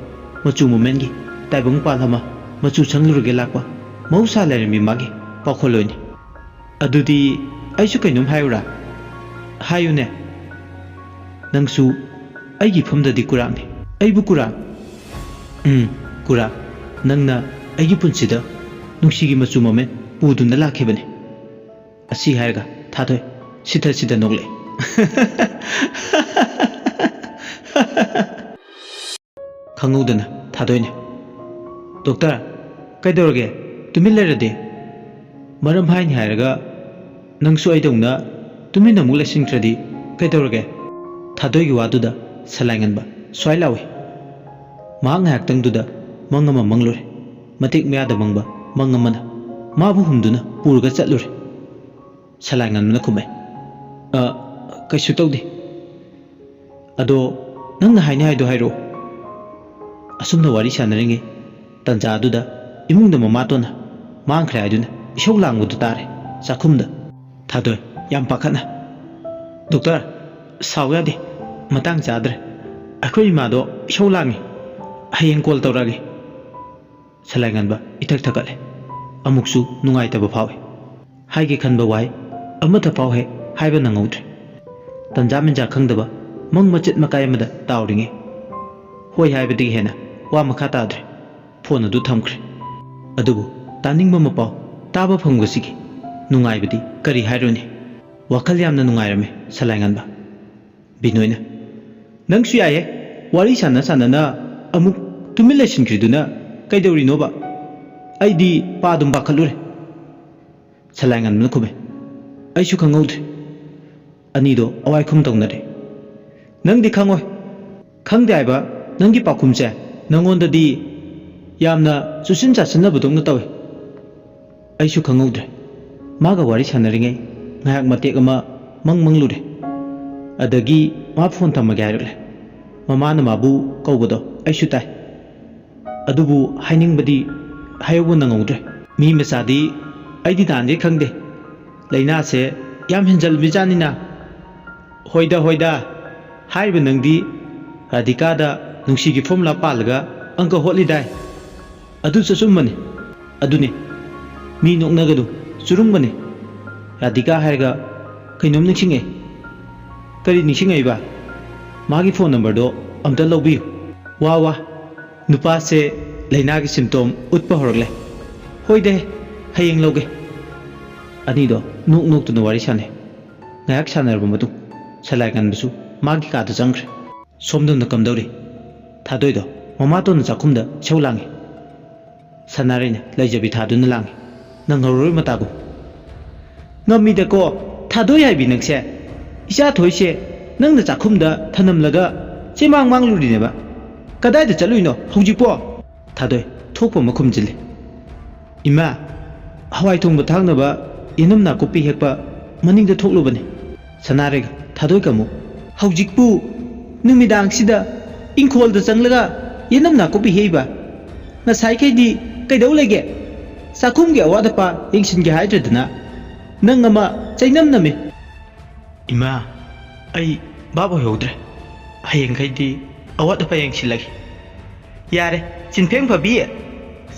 ꯃꯆꯨ ꯃꯃꯦꯟꯒꯤ ꯇꯥꯏꯕꯪꯄꯥꯟ ꯑꯃ ꯃꯆꯨ ꯁꯪꯂꯨꯔꯒꯦ ꯂꯥꯛꯄ ꯃꯍꯧꯁꯥ ꯂꯩꯔꯝꯃꯤ ꯃꯥꯒꯤ ꯄꯥꯎꯈꯣꯜꯂꯣꯏꯅꯤ꯫" "ꯑꯗꯨꯗꯤ ꯑꯩꯁꯨ ꯀꯩꯅꯣꯝ ꯍꯥꯏꯌꯨꯔꯥ?" "ꯍꯥꯏꯌꯨꯅꯦ꯫" "ꯅꯪꯁꯨ ꯑꯩꯒꯤ ꯏꯐꯝꯗꯗꯤ ꯀꯨꯔꯥꯛꯅꯤ, ꯑꯩꯕꯨ ꯀꯨꯔꯥꯛ꯫" "ꯎꯝ, ꯀꯨꯔꯥꯛ, ꯅꯪꯅ ꯑꯩꯒꯤ ꯄꯨꯟꯁꯤꯗ ꯅꯨꯡꯁꯤꯒꯤ ꯃꯆꯨ ꯃꯃꯦꯟ ꯄꯨꯗꯨꯅ ꯂꯥꯛꯈꯤꯕꯅꯤ꯫" ꯑꯁꯤ ꯍꯥꯏꯔꯒ ꯊꯥꯗꯣꯏ ꯁꯤꯊ ꯁꯤꯊ ꯅꯣꯛꯂꯛꯏ꯫ ꯈꯪꯍꯧꯗꯅ ꯊꯥꯗꯣꯏꯅꯦ꯫ "ꯗꯣꯛꯇꯔ, ꯀꯩꯗꯧꯔꯒꯦ? ꯇꯨꯃꯤꯟ ꯂꯩꯔꯗꯤ?" "ꯃꯔꯝ ꯍꯥꯏꯅꯤ ꯍꯥꯏꯔꯒ ꯅꯪꯁꯨ ꯑꯩꯗꯧꯅ ꯇꯨꯃꯤꯟꯅ ꯑꯃꯨꯛ ꯂꯩꯁꯤꯟꯈ꯭ꯔꯗꯤ ꯀꯩꯗꯧꯔꯒꯦ?" ꯊꯥꯗꯣꯏꯒꯤ ꯋꯥꯗꯨꯗ ꯁꯂꯥꯏꯉꯟꯕ ꯁ꯭ꯋꯥꯏ ꯂꯥꯎꯏ꯫ ꯃꯍꯥꯛ ꯉꯥꯏꯍꯥꯛꯇꯪꯗꯨꯗ ꯃꯪ ꯑꯃ ꯃꯪꯂꯨꯔꯦ꯫ ꯃꯇꯦꯛ ꯃꯌꯥꯗ ꯃꯪꯕ ꯃꯪ ꯑꯃꯅ ꯃꯥꯕꯨ ꯍꯨꯝꯗꯨꯅ ꯄꯨꯔꯒ ꯆꯠꯂꯨꯔꯦ꯫ ꯁꯂꯥꯏꯉꯟꯕꯅ ꯈꯨꯝꯃꯦ, "ꯑ, ꯀꯩꯁꯨ ꯇꯧꯗꯦ꯫ ꯑꯗꯣ ꯅꯪꯅ ꯍꯥꯏꯅꯤ ꯍꯥꯏꯗꯣ ꯍꯥꯏꯔꯛꯑꯣ꯫" ꯑꯁꯨꯝꯅ ꯋꯥꯔꯤ ꯁꯥꯟꯅꯔꯤꯉꯩ ꯇꯟꯖꯥꯗꯨꯗ ꯏꯃꯨꯡꯗ ꯃꯃꯥꯇꯣꯟꯅ ꯃꯥꯡꯈ꯭ꯔꯦ ꯍꯥꯏꯗꯨꯅ ꯏꯁꯧ ꯂꯥꯡꯕꯗꯨ ꯇꯥꯔꯦ ꯆꯥꯛꯈꯨꯝꯗ꯫ ꯊꯥꯗꯣꯏ ꯌꯥꯝ ꯄꯥꯈꯠꯅ, "ꯗꯣꯛꯇꯔ, ꯁꯥꯎ ꯌꯥꯗꯦ, ꯃꯇꯥꯡ ꯆꯥꯗ꯭ꯔꯦ꯫ ꯑꯩꯈꯣꯏ ꯏꯃꯥꯗꯣ ꯏꯁꯧ ꯂꯥꯡꯉꯤ, ꯍꯌꯦꯡ ꯀꯣꯜ ꯇꯧꯔꯛꯑꯒꯦ꯫" ꯁꯂꯥꯏꯉꯟꯕ ꯏꯊꯛ ꯊꯛꯀꯠꯂꯦ꯫ ꯑꯃꯨꯛꯁꯨ ꯅꯨꯡꯉꯥꯏꯇꯕ ꯐꯥꯎꯏ꯫ ꯍꯥꯏꯒꯦ ꯈꯟꯕ ꯋꯥꯍꯩ ꯑꯃꯠꯇ ꯐꯥꯎ ꯍꯦꯛ ꯍꯥꯏꯕ ꯅꯪꯍꯧꯗ꯭ꯔꯦ꯫ ꯇꯟꯖꯥ ꯃꯦꯟꯖꯥ ꯈꯪꯗꯕ ꯃꯪ ꯃꯆꯦꯠ ꯃꯀꯥꯏ ꯑꯃꯗ ꯇꯥꯎꯔꯤꯉꯩ ꯍꯣꯏ ꯍꯥꯏꯕꯗꯒꯤ ꯍꯦꯟꯅ ꯋꯥ ꯃꯈꯥ ꯇꯥꯗ꯭ꯔꯦ꯫ ꯐꯣꯟ ꯑꯗꯨ ꯊꯝꯈ꯭ꯔꯦ꯫ ꯑꯗꯨꯕꯨ ꯇꯥꯅꯤꯡꯕ ꯃꯄꯥꯎ, ꯇꯥꯕ ꯐꯪꯕꯁꯤꯒꯤ ꯅꯨꯡꯉꯥꯏꯕꯗꯤ ꯀꯔꯤ ꯍꯥꯏꯔꯨꯅꯤ? ꯋꯥꯈꯜ ꯌꯥꯝꯅ ꯅꯨꯡꯉꯥꯏꯔꯝꯃꯤ ꯁꯂꯥꯏꯉꯟꯕ꯫ ꯕꯤꯅꯣꯏꯅ, "ꯅꯪꯁꯨ ꯌꯥꯏꯌꯦ, ꯋꯥꯔꯤ ꯁꯥꯟꯅ ꯁꯥꯟꯅꯅ ꯑꯃꯨꯛ ꯇꯨꯃꯤꯟ ꯂꯩꯁꯤꯟꯈ꯭ꯔꯤꯗꯨꯅ ꯀꯩꯗꯧꯔꯤꯅꯣꯕ? ꯑꯩꯗꯤ ꯄꯥꯗꯨꯝ ꯄꯥꯈꯠꯂꯨꯔꯦ꯫" ꯁꯂꯥꯏꯉꯟꯕꯅ ꯈꯨꯝꯃꯦ, "ꯑꯩꯁꯨ ꯈꯪꯍꯧꯗ꯭ꯔꯦ꯫" ꯑꯅꯤꯗꯣ ꯑꯋꯥꯏꯈꯨꯝ ꯇꯧꯅꯔꯦ꯫ "ꯅꯪꯗꯤ ꯈꯪꯉꯣꯏ꯫ ꯈꯪꯗꯦ ꯍꯥꯏꯕ ꯅꯪꯒꯤ ꯄꯥꯎꯈꯨꯝꯁꯦ ꯅꯪꯉꯣꯟꯗꯗꯤ ꯌꯥꯝꯅ ꯆꯨꯁꯤꯟ ꯆꯥꯁꯤꯟꯅꯕꯗꯧꯅ ꯇꯧꯏ꯫" ꯑꯩꯁꯨ ꯈꯪꯍꯧꯗ꯭ꯔꯦ꯫ ꯃꯥꯒ ꯋꯥꯔꯤ ꯁꯥꯟꯅꯔꯤꯉꯩ ꯉꯥꯏꯍꯥꯛ ꯃꯇꯦꯛ ꯑꯃ ꯃꯪ ꯃꯪꯂꯨꯔꯦ꯫ ꯑꯗꯒꯤ ꯃꯥ ꯐꯣꯟ ꯊꯝꯃꯒꯦ ꯍꯥꯏꯔꯛꯂꯦ꯫ ꯃꯃꯥꯅ ꯃꯥꯕꯨ ꯀꯧꯕꯗꯣ ꯑꯩꯁꯨ ꯇꯥꯏ꯫ ꯑꯗꯨꯕꯨ ꯍꯥꯏꯅꯤꯡꯕꯗꯤ ꯍꯥꯏꯍꯧꯕ ꯅꯪꯍꯧꯗ꯭ꯔꯦ꯫ ꯃꯤ ꯃꯆꯥꯗꯤ ꯑꯩꯗꯤ ꯅꯍꯥꯟꯗꯩ ꯈꯪꯗꯦ꯫ ꯂꯥꯏꯅꯥꯁꯦ ꯌꯥꯝ ꯍꯦꯟꯖꯜꯂꯤꯕꯖꯥꯠꯅꯤꯅ꯫ ꯍꯣꯏꯗ, ꯍꯣꯏꯗ꯫ ꯍꯥꯏꯔꯤꯕ ꯅꯪꯗꯤ ꯔꯥꯙꯤꯀꯥꯗ ꯅꯨꯡꯁꯤꯒꯤ ꯐꯣꯔꯃꯨꯂꯥ ꯄꯥꯜꯂꯒ ꯑꯪꯀ ꯍꯣꯠꯂꯤꯗꯥꯏ? ꯑꯗꯨꯁꯨ ꯑꯆꯨꯝꯕꯅꯤ꯫ ꯑꯗꯨꯅꯤ, ꯃꯤ ꯅꯣꯛꯅꯒꯅꯨ, ꯆꯨꯔꯨꯡꯕꯅꯤ꯫ ꯔꯥꯙꯤꯀꯥ ꯍꯥꯏꯔꯒ ꯀꯩꯅꯣꯝ ꯅꯤꯡꯁꯤꯡꯉꯦ꯫ ꯀꯔꯤ ꯅꯤꯡꯁꯤꯡꯉꯛꯏꯕ? ꯃꯥꯒꯤ ꯐꯣꯟ ꯅꯝꯕꯔꯗꯣ ꯑꯝꯇ ꯂꯧꯕꯤꯌꯨ꯫ ꯋꯥ, ꯋꯥ, ꯅꯨꯄꯥꯁꯦ ꯂꯥꯏꯅꯥꯒꯤ ꯁꯤꯝꯇꯣꯝ ꯎꯠꯄ ꯍꯧꯔꯛꯂꯦ꯫ ꯍꯣꯏꯗꯦ, ꯍꯌꯦꯡ ꯂꯧꯒꯦ꯫ ꯑꯅꯤꯗꯣ ꯅꯣꯛ ꯅꯣꯛꯇꯨꯅ ꯋꯥꯔꯤ ꯁꯥꯟꯅꯩ꯫ ꯉꯥꯏꯍꯥꯛ ꯁꯥꯟꯅꯔꯕ ꯃꯇꯨꯡ ꯁꯂꯥꯏ ꯀꯟꯕꯁꯨ ꯃꯥꯒꯤ ꯀꯥꯗ ꯆꯪꯈ꯭ꯔꯦ꯫ ꯁꯣꯝꯗꯅ ꯀꯝꯗꯧꯔꯤ? ꯊꯥꯗꯣꯏꯗꯣ ꯃꯃꯥꯇꯣꯟꯅ ꯆꯥꯛꯈꯨꯝꯗ ꯏꯁꯧ ꯂꯥꯡꯉꯤ꯫ ꯁꯅꯥꯔꯩꯅ ꯂꯩꯖꯕꯤ ꯊꯥꯗꯨꯅ ꯂꯥꯡꯉꯤ꯫ "ꯅꯪꯍꯧꯔꯔꯣꯏ ꯃꯇꯥꯒꯨꯝ꯫" "ꯉꯝꯃꯤꯗꯀꯣ, ꯊꯥꯗꯣꯏ ꯍꯥꯏꯕꯤ ꯅꯪꯁꯦ꯫ ꯏꯆꯥ ꯊꯣꯏꯁꯦ ꯅꯪꯅ ꯆꯥꯛꯈꯨꯝꯗ ꯊꯅꯝꯂꯒ ꯆꯦꯃꯥꯡ ꯃꯥꯡꯂꯨꯔꯤꯅꯦꯕ꯫ "ꯀꯗꯥꯏꯗ ꯆꯠꯂꯨꯏꯅꯣ ꯍꯧꯖꯤꯛꯄꯣ?" ꯊꯥꯗꯣꯏ ꯊꯣꯛꯄ ꯑꯃ ꯈꯨꯝꯖꯤꯜꯂꯤ꯫ "ꯏꯃꯥ, ꯍꯋꯥꯏ ꯊꯣꯡꯕ ꯊꯥꯛꯅꯕ ꯌꯦꯅꯝ ꯅꯥꯀꯨꯞꯄꯤ ꯍꯦꯛꯄ ꯃꯅꯤꯡꯗ ꯊꯣꯛꯂꯨꯕꯅꯤ꯫" ꯁꯅꯥꯔꯩꯒ ꯊꯥꯗꯣꯏꯒ ꯑꯃꯨꯛ, "ꯍꯧꯖꯤꯛꯄꯨ ꯅꯨꯃꯤꯗꯥꯡꯁꯤꯗ ꯏꯪꯈꯣꯜꯗ ꯆꯪꯂꯒ ꯌꯦꯅꯝ ꯅꯥꯀꯨꯞꯄꯤ ꯍꯦꯛꯏꯕ? ꯉꯁꯥꯏꯈꯩꯗꯤ ꯀꯩꯗꯧ ꯂꯩꯒꯦ? ꯆꯥꯛꯈꯨꯝꯒꯤ ꯑꯋꯥꯠ ꯑꯄꯥ ꯌꯦꯡꯁꯤꯟꯒꯦ ꯍꯥꯏꯗ꯭ꯔꯗꯅ ꯅꯪ ꯑꯃ ꯆꯩꯅꯝ ꯅꯝꯃꯤ꯫" "ꯏꯃꯥ, ꯑꯩ ꯚꯥꯞ ꯑꯣꯏꯍꯧꯗ꯭ꯔꯦ꯫ ꯍꯌꯦꯡꯈꯩꯗꯤ ꯑꯋꯥꯠ ꯑꯄꯥ ꯌꯦꯡꯁꯤꯜꯂꯒꯦ꯫" "ꯌꯥꯔꯦ, ꯆꯤꯟꯐꯦꯡ ꯐꯕꯤ,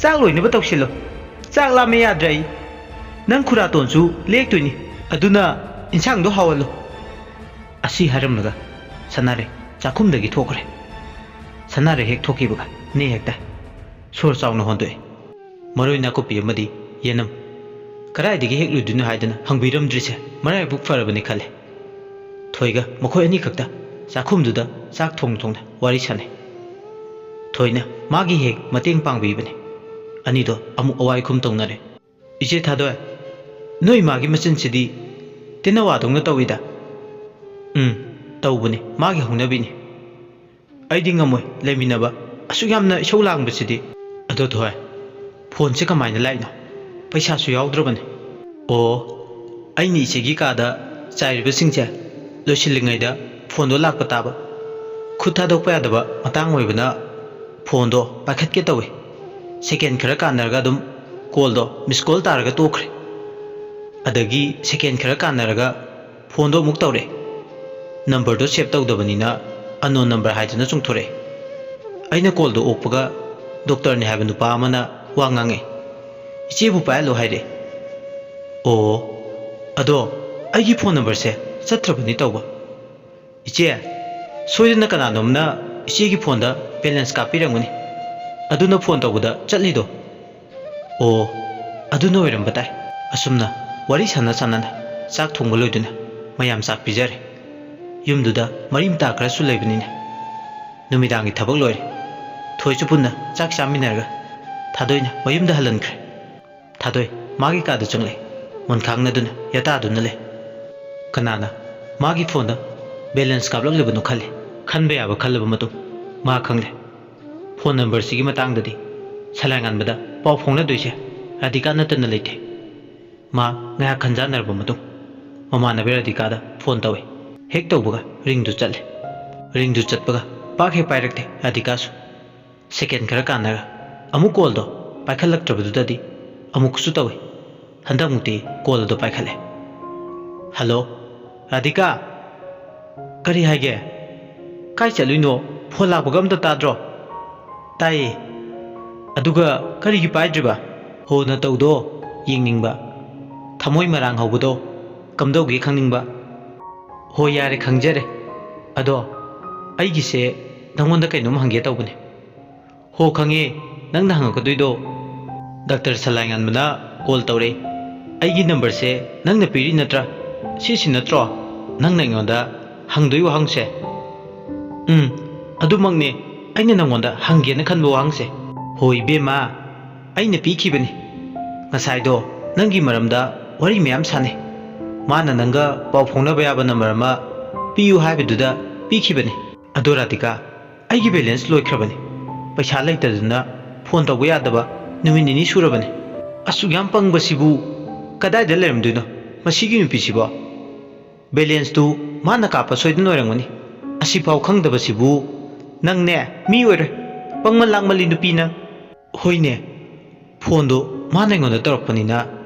ꯆꯥꯛ ꯂꯣꯏꯅꯕ ꯇꯧꯁꯤꯜꯂꯣ꯫ ꯆꯥꯛ ꯂꯥꯝꯃꯦ ꯌꯥꯗ꯭ꯔꯦ ꯑꯩ꯫ ꯅꯪ ꯈꯨꯔꯥꯇꯣꯟꯁꯨ ꯂꯦꯛꯇꯣꯏꯅꯤ, ꯑꯗꯨꯅ ꯏꯟꯁꯥꯡꯗꯣ ꯍꯥꯎꯍꯜꯂꯣ꯫" ꯑꯁꯤ ꯍꯥꯏꯔꯝꯂꯒ ꯁꯅꯥꯔꯩ ꯆꯥꯛꯈꯨꯝꯗꯒꯤ ꯊꯣꯛꯈ꯭ꯔꯦ꯫ ꯁꯅꯥꯔꯩ ꯍꯦꯛ ꯊꯣꯛꯈꯤꯕꯒ ꯅꯦ ꯍꯦꯛꯇ ꯁꯣꯔ ꯆꯥꯎꯅ ꯍꯣꯟꯗꯣꯛꯑꯦ꯫ ꯃꯔꯣꯏ ꯅꯥꯀꯨꯞꯄꯤ ꯑꯃꯗꯤ ꯌꯦꯅꯝ ꯀꯗꯥꯏꯗꯒꯤ ꯍꯦꯛꯂꯨꯗꯣꯏꯅꯣ ꯍꯥꯏꯗꯅ ꯍꯪꯕꯤꯔꯝꯗ꯭ꯔꯤꯁꯦ ꯃꯔꯥꯏꯕꯛ ꯐꯔꯕꯅꯤ ꯈꯜꯂꯦ꯫ ꯊꯣꯏꯒ ꯃꯈꯣꯏ ꯑꯅꯤꯈꯛꯇ ꯆꯥꯛꯈꯨꯝꯗꯨꯗ ꯆꯥꯛ ꯊꯣꯡ ꯊꯣꯡꯅ ꯋꯥꯔꯤ ꯁꯥꯟꯅꯩ꯫ ꯊꯣꯏꯅ ꯃꯥꯒꯤ ꯍꯦꯛ ꯃꯇꯦꯡ ꯄꯥꯡꯕꯤꯕꯅꯤ꯫ ꯑꯅꯤꯗꯣ ꯑꯃꯨꯛ ꯑꯋꯥꯏ ꯈꯨꯝ ꯇꯧꯅꯔꯦ꯫ "ꯏꯆꯦ ꯊꯥꯗꯣꯏ, ꯅꯣꯏ ꯃꯥꯒꯤ ꯃꯆꯤꯟꯁꯤꯗꯤ ꯇꯦꯅꯋꯥꯗꯧꯅ ꯇꯧꯏꯗ꯫" "ꯎꯝ, ꯇꯧꯕꯅꯤ, ꯃꯥꯒꯤ ꯍꯧꯅꯕꯤꯅꯤ꯫ ꯑꯩꯗꯤ ꯉꯝꯃꯣꯏ ꯂꯩꯃꯤꯟꯅꯕ, ꯑꯁꯨꯛ ꯌꯥꯝꯅ ꯏꯁꯧ ꯂꯥꯡꯕꯁꯤꯗꯤ꯫" "ꯑꯗꯣ ꯊꯣꯏ, ꯐꯣꯟꯁꯦ ꯀꯃꯥꯏꯅ ꯂꯥꯛꯏꯅꯣ? ꯄꯩꯁꯥꯁꯨ ꯌꯥꯎꯗ꯭ꯔꯕꯅꯤ꯫" "ꯑꯣ, ꯑꯩꯅ ꯏꯆꯦꯒꯤ ꯀꯥꯗ ꯆꯥꯏꯔꯤꯕꯁꯤꯡꯁꯦ ꯂꯣꯏꯁꯤꯜꯂꯤꯉꯩꯗ ꯐꯣꯟꯗꯣ ꯂꯥꯛꯄ ꯇꯥꯕ꯫ ꯈꯨꯠ ꯊꯥꯗꯣꯛꯄ ꯌꯥꯗꯕ ꯃꯇꯥꯡ ꯑꯣꯏꯕꯅ ꯐꯣꯟꯗꯣ ꯄꯥꯏꯈꯠꯀꯦ ꯇꯧꯏ꯫ ꯁꯦꯀꯦꯟ ꯈꯔ ꯀꯥꯟꯅꯔꯒ ꯑꯗꯨꯝ ꯀꯣꯜꯗꯣ ꯃꯤꯁ ꯀꯣꯜ ꯇꯥꯔꯒ ꯇꯣꯛꯈ꯭ꯔꯦ꯫ ꯑꯗꯒꯤ ꯁꯦꯀꯦꯟ ꯈꯔ ꯀꯥꯟꯅꯔꯒ ꯐꯣꯟꯗꯣ ꯑꯃꯨꯛ ꯇꯧꯔꯛꯑꯦ꯫ ꯅꯝꯕꯔꯗꯣ ꯁꯦꯞ ꯇꯧꯗꯕꯅꯤꯅ ꯑꯟꯅꯣꯟ ꯅꯝꯕꯔ ꯍꯥꯏꯗꯅ ꯆꯣꯡꯊꯣꯔꯛꯑꯦ꯫ ꯑꯩꯅ ꯀꯣꯜꯗꯣ ꯑꯣꯛꯄꯒ ꯗꯣꯛꯇꯔꯅꯤ ꯍꯥꯏꯕ ꯅꯨꯄꯥ ꯑꯃꯅ ꯋꯥ ꯉꯥꯡꯉꯦ꯫ 'ꯏꯆꯦꯕꯨ ꯄꯥꯏꯍꯜꯂꯣ' ꯍꯥꯏꯔꯛꯑꯦ꯫ ꯑꯣ, ꯑꯗꯣ ꯑꯩꯒꯤ ꯐꯣꯟ ꯅꯝꯕꯔꯁꯦ ꯆꯠꯇ꯭ꯔꯕꯅꯤ ꯇꯧꯕ꯫ ꯏꯆꯦ, ꯁꯣꯏꯗꯅ ꯀꯅꯥꯅꯣꯝꯅ ꯏꯆꯦꯒꯤ ꯐꯣꯟꯗ ꯕꯦꯂꯦꯟꯁ ꯀꯥꯞꯄꯤꯔꯝꯒꯅꯤ, ꯑꯗꯨꯅ ꯐꯣꯟ ꯇꯧꯕꯗ ꯆꯠꯂꯤꯗꯣ꯫ ꯑꯣ, ꯑꯗꯨꯅ ꯑꯣꯏꯔꯝꯕ ꯇꯥꯏ꯫ ꯑꯁꯨꯝꯅ ꯋꯥꯔꯤ ꯁꯥꯟꯅ ꯁꯥꯟꯅꯅ ꯆꯥꯛ ꯊꯣꯡꯕ ꯂꯣꯏꯗꯨꯅ ꯃꯌꯥꯝ ꯆꯥꯛ ꯄꯤꯖꯔꯦ꯫ ꯌꯨꯝꯗꯨꯗ ꯃꯔꯤ ꯃꯇꯥ ꯈꯔꯁꯨ ꯂꯩꯕꯅꯤꯅ ꯅꯨꯃꯤꯗꯥꯡꯒꯤ ꯊꯕꯛ ꯂꯣꯏꯔꯦ꯫ ꯊꯣꯏꯁꯨ ꯄꯨꯟꯅ ꯆꯥꯛ ꯆꯥꯃꯤꯟꯅꯔꯒ ꯊꯥꯗꯣꯏꯅ ꯃꯌꯨꯝꯗ ꯍꯜꯍꯟꯈ꯭ꯔꯦ꯫ ꯊꯥꯗꯣꯏ ꯃꯥꯒꯤ ꯀꯥꯗ ꯆꯪꯂꯛꯏ꯫ ꯃꯣꯟꯈꯥꯡꯅꯗꯨꯅ ꯌꯥꯇꯥꯗꯨꯅ ꯂꯩ꯫ ꯀꯅꯥꯅ ꯃꯥꯒꯤ ꯐꯣꯟꯗ ꯕꯦꯂꯦꯟꯁ ꯀꯥꯞꯂꯛꯂꯤꯕꯅꯣ ꯈꯜꯂꯤ꯫ ꯈꯟꯕ ꯌꯥꯕ ꯈꯜꯂꯕ ꯃꯇꯨꯡ ꯃꯥ ꯈꯪꯂꯦ꯫ ꯐꯣꯟ ꯅꯝꯕꯔꯁꯤꯒꯤ ꯃꯇꯥꯡꯗꯗꯤ ꯁꯂꯥꯏꯉꯥꯟꯕꯗ ꯄꯥꯎ ꯐꯥꯎꯅꯗꯣꯏꯁꯦ ꯔꯥꯙꯤꯀꯥ ꯅꯠꯇꯅ ꯂꯩꯇꯦ꯫ ꯃꯥ ꯉꯥꯏꯍꯥꯛ ꯈꯟꯖꯥꯟꯅꯔꯕ ꯃꯇꯨꯡ ꯃꯃꯥꯟꯅꯕꯤ ꯔꯥꯙꯤꯀꯥꯗ ꯐꯣꯟ ꯇꯧꯏ꯫ ꯍꯦꯛ ꯇꯧꯕꯒ ꯔꯤꯡꯗꯨ ꯆꯠꯂꯦ꯫ ꯔꯤꯡꯗꯨ ꯆꯠꯄꯒ ꯄꯥꯛ ꯍꯦꯛ ꯄꯥꯏꯔꯛꯇꯦ ꯔꯥꯙꯤꯀꯥꯁꯨ꯫ ꯁꯦꯀꯦꯟ ꯈꯔ ꯀꯥꯟꯅꯔꯒ ꯑꯃꯨꯛ ꯀꯣꯜꯗꯣ ꯄꯥꯏꯈꯠꯂꯛꯇ꯭ꯔꯕꯗꯨꯗꯗꯤ ꯑꯃꯨꯛꯁꯨ ꯇꯧꯏ꯫ ꯍꯟꯗꯛꯃꯨꯛꯇꯤ ꯀꯣꯜ ꯑꯗꯨ ꯄꯥꯏꯈꯠꯂꯦ꯫ "ꯍꯜꯂꯣ, ꯔꯥꯙꯤꯀꯥ꯫ ꯀꯔꯤ ꯍꯥꯏꯒꯦ? ꯀꯥꯏ ꯆꯠꯂꯨꯏꯅꯣ? ꯐꯣꯟ ꯂꯥꯛꯄꯒ ꯑꯝꯇ ꯇꯥꯗ꯭ꯔꯣ?" "ꯇꯥꯏꯌꯦ꯫ ꯑꯗꯨꯒ ꯀꯔꯤꯒꯤ ꯄꯥꯏꯗ꯭ꯔꯤꯕ?" "ꯍꯣ ꯅꯇꯧꯗꯣ ꯌꯦꯡꯅꯤꯡꯕ, ꯊꯃꯣꯏ ꯃꯔꯥꯡ ꯍꯧꯕꯗꯣ ꯀꯝꯗꯧꯒꯦ ꯈꯪꯅꯤꯡꯕ꯫" "ꯍꯣ, ꯌꯥꯔꯦ, ꯈꯪꯖꯔꯦ꯫ ꯑꯗꯣ ꯑꯩꯒꯤꯁꯦ ꯅꯪꯉꯣꯟꯗ ꯀꯩꯅꯣꯝ ꯍꯪꯒꯦ ꯇꯧꯕꯅꯦ꯫" "ꯍꯣ, ꯈꯪꯉꯦ ꯅꯪꯅ ꯍꯪꯉꯛꯀꯗꯣꯏꯗꯣ꯫ ꯗꯥꯛꯇꯔ ꯁꯂꯥꯏꯉꯥꯟꯕꯅ ꯀꯣꯜ ꯇꯧꯔꯛꯏ꯫ ꯑꯩꯒꯤ ꯅꯝꯕꯔꯁꯦ ꯅꯪꯅ ꯄꯤꯔꯤ ꯅꯠꯇ꯭ꯔꯥ? ꯁꯤꯁꯤ ꯅꯠꯇ꯭ꯔꯣ ꯅꯪꯅ ꯑꯩꯉꯣꯟꯗ ꯍꯪꯗꯣꯏ ꯋꯥꯍꯪꯁꯦ?" "ꯎꯝ, ꯑꯗꯨꯃꯛꯅꯦ ꯑꯩꯅ ꯅꯪꯉꯣꯟꯗ ꯍꯪꯒꯦꯅ ꯈꯟꯕ ꯋꯥꯍꯪꯁꯦ꯫" "ꯍꯣ ꯏꯕꯦꯝꯃ, ꯑꯩꯅ ꯄꯤꯈꯤꯕꯅꯤ꯫ ꯉꯁꯥꯏꯗꯣ ꯅꯪꯒꯤ ꯃꯔꯝꯗ ꯋꯥꯔꯤ ꯃꯌꯥꯝ ꯁꯥꯟꯅꯩ꯫ ꯃꯥꯅ ꯅꯪꯒ ꯄꯥꯎ ꯐꯥꯎꯅꯕ ꯌꯥꯕ ꯅꯝꯕꯔ ꯑꯃ ꯄꯤꯌꯨ ꯍꯥꯏꯕꯗꯨꯗ ꯄꯤꯈꯤꯕꯅꯤ꯫ ꯑꯗꯣ ꯔꯥꯙꯤꯀꯥ, ꯑꯩꯒꯤ ꯕꯦꯂꯦꯟꯁ ꯂꯣꯏꯈ꯭ꯔꯕꯅꯤ꯫ ꯄꯩꯁꯥ ꯂꯩꯇꯗꯅ ꯐꯣꯟ ꯇꯧꯕ ꯌꯥꯗꯕ ꯅꯨꯃꯤꯠ ꯅꯤꯅꯤ ꯁꯨꯔꯕꯅꯤ꯫ ꯑꯁꯨꯛ ꯌꯥꯝ ꯄꯪꯕꯁꯤꯕꯨ ꯀꯗꯥꯏꯗ ꯂꯩꯔꯝꯗꯣꯏꯅꯣ ꯃꯁꯤꯒꯤ ꯅꯨꯄꯤꯁꯤꯕꯣ? ꯕꯦꯂꯦꯟꯁꯇꯨ ꯃꯥꯅ ꯀꯥꯞꯄ ꯁꯣꯏꯗꯅ ꯑꯣꯏꯔꯝꯒꯅꯤ꯫ ꯑꯁꯤꯐꯥꯎ ꯈꯪꯗꯕꯁꯤꯕꯨ ꯅꯪꯅꯦ ꯃꯤ ꯑꯣꯏꯔꯣꯏ꯫ ꯄꯪꯃꯟ ꯂꯥꯛꯃꯜꯂꯤ ꯅꯨꯄꯤ ꯅꯪ꯫" "ꯍꯣꯏꯅꯦ, ꯐꯣꯟꯗꯣ ꯃꯥꯅ ꯑꯩꯉꯣꯟꯗ ꯇꯧꯔꯛꯄꯅꯤꯅ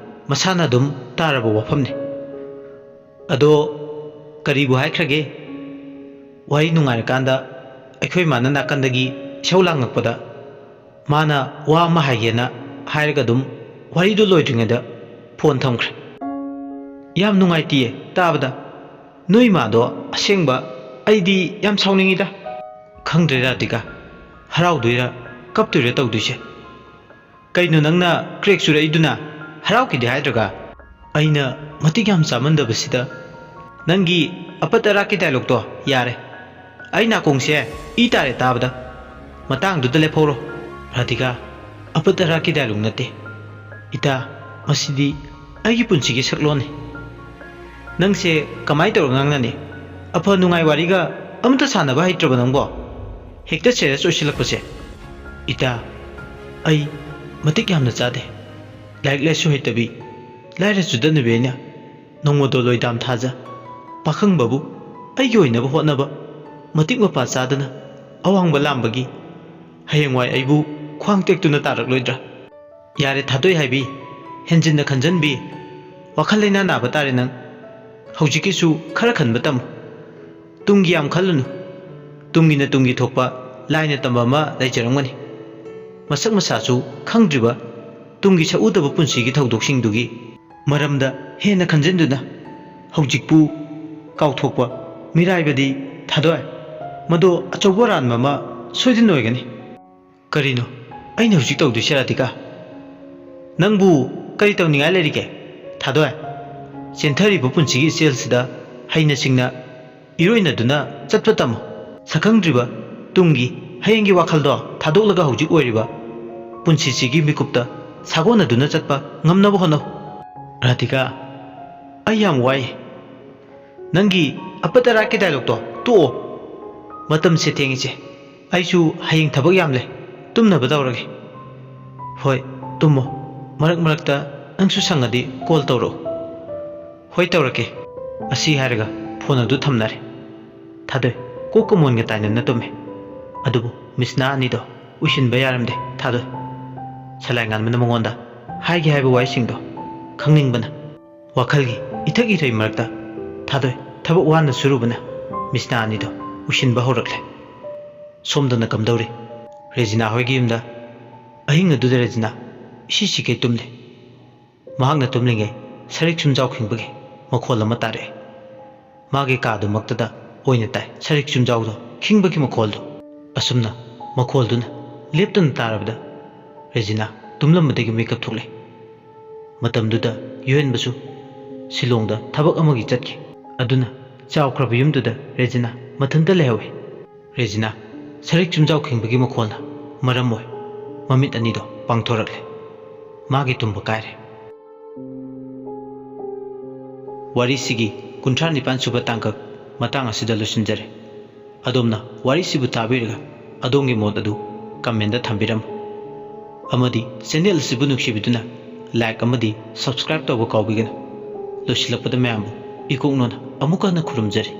ꯃꯁꯥꯅ ꯑꯗꯨꯝ ꯇꯥꯔꯕ ꯋꯥꯐꯝꯅꯤ꯫ ꯑꯗꯣ ꯀꯔꯤꯕꯨ ꯍꯥꯏꯈ꯭ꯔꯒꯦ? ꯋꯥꯔꯤ ꯅꯨꯡꯉꯥꯏꯔꯀꯥꯟꯗ ꯑꯩꯈꯣꯏ ꯃꯥꯅ ꯅꯥꯀꯟꯗꯒꯤ ꯏꯁꯧ ꯂꯥꯡꯉꯛꯄꯗ ꯃꯥꯅ ꯋꯥ ꯑꯃ ꯍꯥꯏꯒꯦꯅ ꯍꯥꯏꯔꯒ ꯑꯗꯨꯝ ꯋꯥꯔꯤꯗꯨ ꯂꯣꯏꯗ꯭ꯔꯤꯉꯩꯗ ꯐꯣꯟ ꯊꯝꯈ꯭ꯔꯦ꯫ ꯌꯥꯝ ꯅꯨꯡꯉꯥꯏꯇꯤꯌꯦ ꯇꯥꯕꯗ꯫ ꯅꯣꯏ ꯃꯥꯗꯣ ꯑꯁꯦꯡꯕ ꯑꯩꯗꯤ ꯌꯥꯝ ꯁꯥꯎꯅꯤꯡꯉꯤꯗ꯫" "ꯈꯪꯗ꯭ꯔꯦ ꯔꯥꯙꯤꯀꯥ, ꯍꯔꯥꯎꯗꯣꯏꯔꯥ ꯀꯞꯇꯣꯏꯔꯥ ꯇꯧꯗꯣꯏꯁꯦ꯫ ꯀꯩꯅꯣ ꯅꯪꯅ ꯀ꯭ꯔꯦꯛ ꯆꯨꯔꯛꯏꯗꯨꯅ? ꯍꯔꯥꯎꯈꯤꯗꯦ ꯍꯥꯏꯗ꯭ꯔꯒ?" "ꯑꯩꯅ ꯃꯇꯤꯛ ꯌꯥꯝ ꯆꯥꯃꯟꯗꯕꯁꯤꯗ ꯅꯪꯒꯤ ꯑꯄꯠ ꯑꯔꯥꯛꯀꯤ ꯗꯥꯏꯂꯣꯛꯇꯣ ꯌꯥꯔꯦ꯫ ꯑꯩ ꯅꯥꯀꯣꯡꯁꯦ ꯏ ꯇꯥꯔꯦ ꯇꯥꯕꯗ꯫ ꯃꯇꯥꯡꯗꯨꯗ ꯂꯦꯞꯍꯧꯔꯣ꯫" "ꯔꯥꯙꯤꯀꯥ, ꯑꯄꯠ ꯑꯔꯥꯛꯀꯤ ꯗꯥꯏꯂꯣꯛ ꯅꯠꯇꯦ ꯏꯇꯥ, ꯃꯁꯤꯗꯤ ꯑꯩꯒꯤ ꯄꯨꯟꯁꯤꯒꯤ ꯁꯛꯂꯣꯟꯅꯤ꯫" "ꯅꯪꯁꯦ ꯀꯃꯥꯏꯅ ꯇꯧꯔ ꯉꯥꯡꯅꯅꯤ? ꯑꯐ ꯅꯨꯡꯉꯥꯏ ꯋꯥꯔꯤꯒ ꯑꯃꯇ ꯁꯥꯟꯅꯕ ꯍꯩꯇ꯭ꯔꯕ ꯅꯪꯕꯣ? ꯍꯦꯛꯇ ꯁꯦꯔꯤꯌꯁ ꯑꯣꯏꯁꯤꯜꯂꯛꯄꯁꯦ꯫" "ꯏꯇꯥ, ꯑꯩ ꯃꯇꯤꯛ ꯌꯥꯝꯅ ꯆꯥꯗꯦ꯫ ꯂꯥꯏꯔꯤꯛ ꯂꯥꯏꯁꯨ ꯍꯩꯇꯕꯤ, ꯂꯥꯏꯔ ꯆꯨꯗꯠꯅꯕꯤ ꯑꯩꯅ ꯅꯣꯡꯃꯗꯣ ꯂꯣꯏꯗꯥꯝ ꯊꯥꯖ ꯄꯥꯈꯪꯕꯕꯨ ꯑꯩꯒꯤ ꯑꯣꯏꯅꯕ ꯍꯣꯠꯅꯕ, ꯃꯇꯤꯛ ꯃꯄꯥ ꯆꯥꯗꯅ ꯑꯋꯥꯡꯕ ꯂꯥꯝꯕꯒꯤ ꯍꯌꯦꯡꯋꯥꯏ ꯑꯩꯕꯨ ꯈ꯭ꯋꯥꯡ ꯇꯦꯛꯇꯨꯅ ꯇꯥꯔꯛꯂꯣꯏꯗ꯭ꯔꯥ?" "ꯌꯥꯔꯦ ꯊꯥꯗꯣꯏ ꯍꯥꯏꯕꯤ, ꯍꯦꯟꯖꯤꯟꯅ ꯈꯟꯖꯟꯕꯤ, ꯋꯥꯈꯜ ꯂꯩꯅꯥ ꯅꯥꯕ ꯇꯥꯔꯦ ꯅꯪ꯫ ꯍꯧꯖꯤꯛꯀꯤꯁꯨ ꯈꯔ ꯈꯟꯕ ꯇꯝꯃꯨ꯫ ꯇꯨꯡꯒꯤ ꯌꯥꯝ ꯈꯜꯂꯨꯅꯨ꯫ ꯇꯨꯡꯒꯤꯅ ꯇꯨꯡꯒꯤ ꯊꯣꯛꯄ ꯂꯥꯏꯅ ꯇꯝꯕ ꯑꯃ ꯂꯩꯖꯔꯝꯒꯅꯤ꯫ ꯃꯁꯛ ꯃꯁꯥꯁꯨ ꯈꯪꯗ꯭ꯔꯤꯕ ꯇꯨꯡꯒꯤ ꯁꯛꯎꯗꯕ ꯄꯨꯟꯁꯤꯒꯤ ꯊꯧꯗꯣꯛꯁꯤꯡꯗꯨꯒꯤ ꯃꯔꯝꯗ ꯍꯦꯟꯅ ꯈꯟꯖꯤꯟꯗꯨꯅ ꯍꯧꯖꯤꯛꯄꯨ ꯀꯥꯎꯊꯣꯛꯄ ꯃꯤꯔꯥꯏꯕꯗꯤ ꯊꯥꯗꯣꯏ, ꯃꯗꯣ ꯑꯆꯧꯕ ꯑꯔꯥꯟꯕ ꯑꯃ ꯁꯣꯏꯗꯅ ꯑꯣꯏꯒꯅꯤ꯫" "ꯀꯔꯤꯅꯣ ꯑꯩꯅ ꯍꯧꯖꯤꯛ ꯇꯧꯗꯣꯏꯁꯦ, ꯔꯥꯙꯤꯀꯥ? ꯅꯪꯕꯨ ꯀꯔꯤ ꯇꯧꯅꯤꯡꯉꯥꯏ ꯂꯩꯔꯤꯒꯦ, ꯊꯥꯗꯣꯏ? ꯆꯦꯟꯊꯔꯤꯕ ꯄꯨꯟꯁꯤꯒꯤ ꯏꯆꯦꯜꯁꯤꯗ ꯍꯩꯅ ꯁꯤꯡꯅ ꯏꯔꯣꯏꯅꯗꯨꯅ ꯆꯠꯄ ꯇꯝꯃꯨ꯫ ꯁꯛꯈꯪꯗ꯭ꯔꯤꯕ ꯇꯨꯡꯒꯤ, ꯍꯌꯦꯡꯒꯤ ꯋꯥꯈꯜꯗꯣ ꯊꯥꯗꯣꯛꯂꯒ ꯍꯧꯖꯤꯛ ꯑꯣꯏꯔꯤꯕ ꯄꯨꯟꯁꯤꯁꯤꯒꯤ ꯃꯤꯀꯨꯞꯇ ꯁꯥꯒꯣꯟꯅꯗꯨꯅ ꯆꯠꯄ ꯉꯝꯅꯕ ꯍꯣꯠꯅꯧ꯫" "ꯔꯥꯙꯤꯀꯥ, ꯑꯩ ꯌꯥꯝ ꯋꯥꯏ꯫ ꯅꯪꯒꯤ ꯑꯄꯠ ꯑꯔꯥꯛꯀꯤ ꯗꯥꯏꯂꯣꯛꯇꯣ ꯇꯣꯛꯑꯣ꯫ ꯃꯇꯝꯁꯦ ꯊꯦꯡꯉꯤꯁꯦ꯫ ꯑꯩꯁꯨ ꯍꯌꯦꯡ ꯊꯕꯛ ꯌꯥꯝ ꯂꯩ꯫ ꯇꯨꯝꯅꯕ ꯇꯧꯔꯒꯦ꯫" "ꯍꯣꯏ, ꯇꯨꯝꯃꯣ꯫ ꯃꯔꯛ ꯃꯔꯛꯇ ꯅꯪꯁꯨ ꯁꯪꯉꯗꯤ ꯀꯣꯜ ꯇꯧꯔꯛꯎ꯫" "ꯍꯣꯏ, ꯇꯧꯔꯛꯀꯦ꯫" ꯑꯁꯤ ꯍꯥꯏꯔꯒ ꯐꯣꯟ ꯑꯗꯨ ꯊꯝꯅꯔꯦ꯫ ꯊꯥꯗꯣꯏ ꯀꯣꯛꯀ ꯃꯣꯟꯒ ꯇꯥꯏꯅꯅ ꯇꯨꯝꯃꯦ꯫ ꯑꯗꯨꯕꯨ ꯃꯤꯁꯅꯥ ꯑꯅꯤꯗꯣ ꯎꯏꯁꯤꯟꯕ ꯌꯥꯔꯝꯗꯦ ꯊꯥꯗꯣꯏ꯫ ꯁꯂꯥꯏ ꯉꯥꯟꯕꯅ ꯃꯉꯣꯟꯗ ꯍꯥꯏꯒꯦ ꯍꯥꯏꯕ ꯋꯥꯍꯩꯁꯤꯡꯗꯣ ꯈꯪꯅꯤꯡꯕꯅ ꯋꯥꯈꯜꯒꯤ ꯏꯊꯛ ꯏꯊꯩ ꯃꯔꯛꯇ ꯊꯥꯗꯣꯏ ꯊꯕꯛ ꯋꯥꯅ ꯁꯨꯔꯨꯕꯅ ꯃꯤꯁꯅꯥ ꯑꯅꯤꯗꯣ ꯎꯏꯁꯤꯟꯕ ꯍꯧꯔꯛꯂꯦ꯫ ꯁꯣꯝꯗꯅ ꯀꯝꯗꯧꯔꯤ? ꯔꯦꯖꯤꯅꯥ ꯍꯣꯏꯒꯤ ꯌꯨꯝꯗ ꯑꯍꯤꯡ ꯑꯗꯨꯗ ꯔꯦꯖꯤꯅꯥ ꯏꯁꯤ ꯁꯤꯈꯩ ꯇꯨꯝꯂꯦ꯫ ꯃꯍꯥꯛꯅ ꯇꯨꯝꯂꯤꯉꯩ ꯁꯔꯤꯛ ꯆꯨꯝꯖꯥꯎ ꯈꯤꯡꯕꯒꯤ ꯃꯈꯣꯜ ꯑꯃ ꯇꯥꯔꯛꯑꯦ꯫ ꯃꯥꯒꯤ ꯀꯥꯗꯨꯃꯛꯇꯗ ꯑꯣꯏꯅ ꯇꯥꯏ ꯁꯔꯤꯛ ꯆꯨꯝꯖꯥꯎꯗꯣ ꯈꯤꯡꯕꯒꯤ ꯃꯈꯣꯜꯗꯣ꯫ ꯑꯁꯨꯝꯅ ꯃꯈꯣꯜꯗꯨꯅ ꯂꯦꯞꯇꯅ ꯇꯥꯔꯕꯗ ꯔꯦꯖꯤꯅꯥ ꯇꯨꯝꯂꯝꯕꯗꯒꯤ ꯃꯤꯀꯞ ꯊꯣꯛꯂꯦ꯫ ꯃꯇꯝꯗꯨꯗ ꯌꯨꯍꯦꯟꯕꯁꯨ ꯁꯤꯂꯣꯡꯗ ꯊꯕꯛ ꯑꯃꯒꯤ ꯆꯠꯈꯤ꯫ ꯑꯗꯨꯅ ꯆꯥꯎꯈ꯭ꯔꯕ ꯌꯨꯝꯗꯨꯗ ꯔꯦꯖꯤꯅꯥ ꯃꯊꯟꯇ ꯂꯩꯍꯧꯏ꯫ ꯔꯦꯖꯤꯅꯥ ꯁꯔꯤꯛ ꯆꯨꯝꯖꯥꯎ ꯈꯤꯡꯕꯒꯤ ꯃꯈꯣꯜꯅ ꯃꯔꯝ ꯑꯣꯏ ꯃꯃꯤꯠ ꯑꯅꯤꯗꯣ ꯄꯥꯡꯊꯣꯔꯛꯂꯦ꯫ ꯃꯥꯒꯤ ꯇꯨꯝꯕ ꯀꯥꯏꯔꯦ꯫ ꯋꯥꯔꯤꯁꯤꯒꯤ ꯀꯨꯟꯊ꯭ꯔꯥ ꯅꯤꯄꯥꯟ ꯁꯨꯕ ꯇꯥꯡꯀꯛ ꯃꯇꯥꯡ ꯑꯁꯤꯗ ꯂꯣꯏꯁꯤꯟꯖꯔꯦ꯫ ꯑꯗꯣꯝꯅ ꯋꯥꯔꯤꯁꯤꯕꯨ ꯇꯥꯕꯤꯔꯒ ꯑꯗꯣꯝꯒꯤ ꯃꯣꯠ ꯑꯗꯨ ꯀꯃꯦꯟꯗ ꯊꯝꯕꯤꯔꯝꯃꯨ꯫ ꯑꯃꯗꯤ ꯆꯦꯅꯦꯜ ꯑꯁꯤꯕꯨ ꯅꯨꯡꯁꯤꯕꯤꯗꯨꯅ ꯂꯥꯏꯛ ꯑꯃꯗꯤ ꯁꯕꯁꯀ꯭ꯔꯥꯏꯕ ꯇꯧꯕ ꯀꯥꯎꯕꯤꯒꯅꯨ꯫ ꯂꯣꯏꯁꯤꯜꯂꯛꯄꯗ ꯃꯌꯥꯝꯕꯨ ꯏꯀꯣꯛꯅꯣꯅ ꯑꯃꯨꯛꯀ ꯍꯟꯅ ꯈꯨꯔꯨꯝꯖꯔꯤ꯫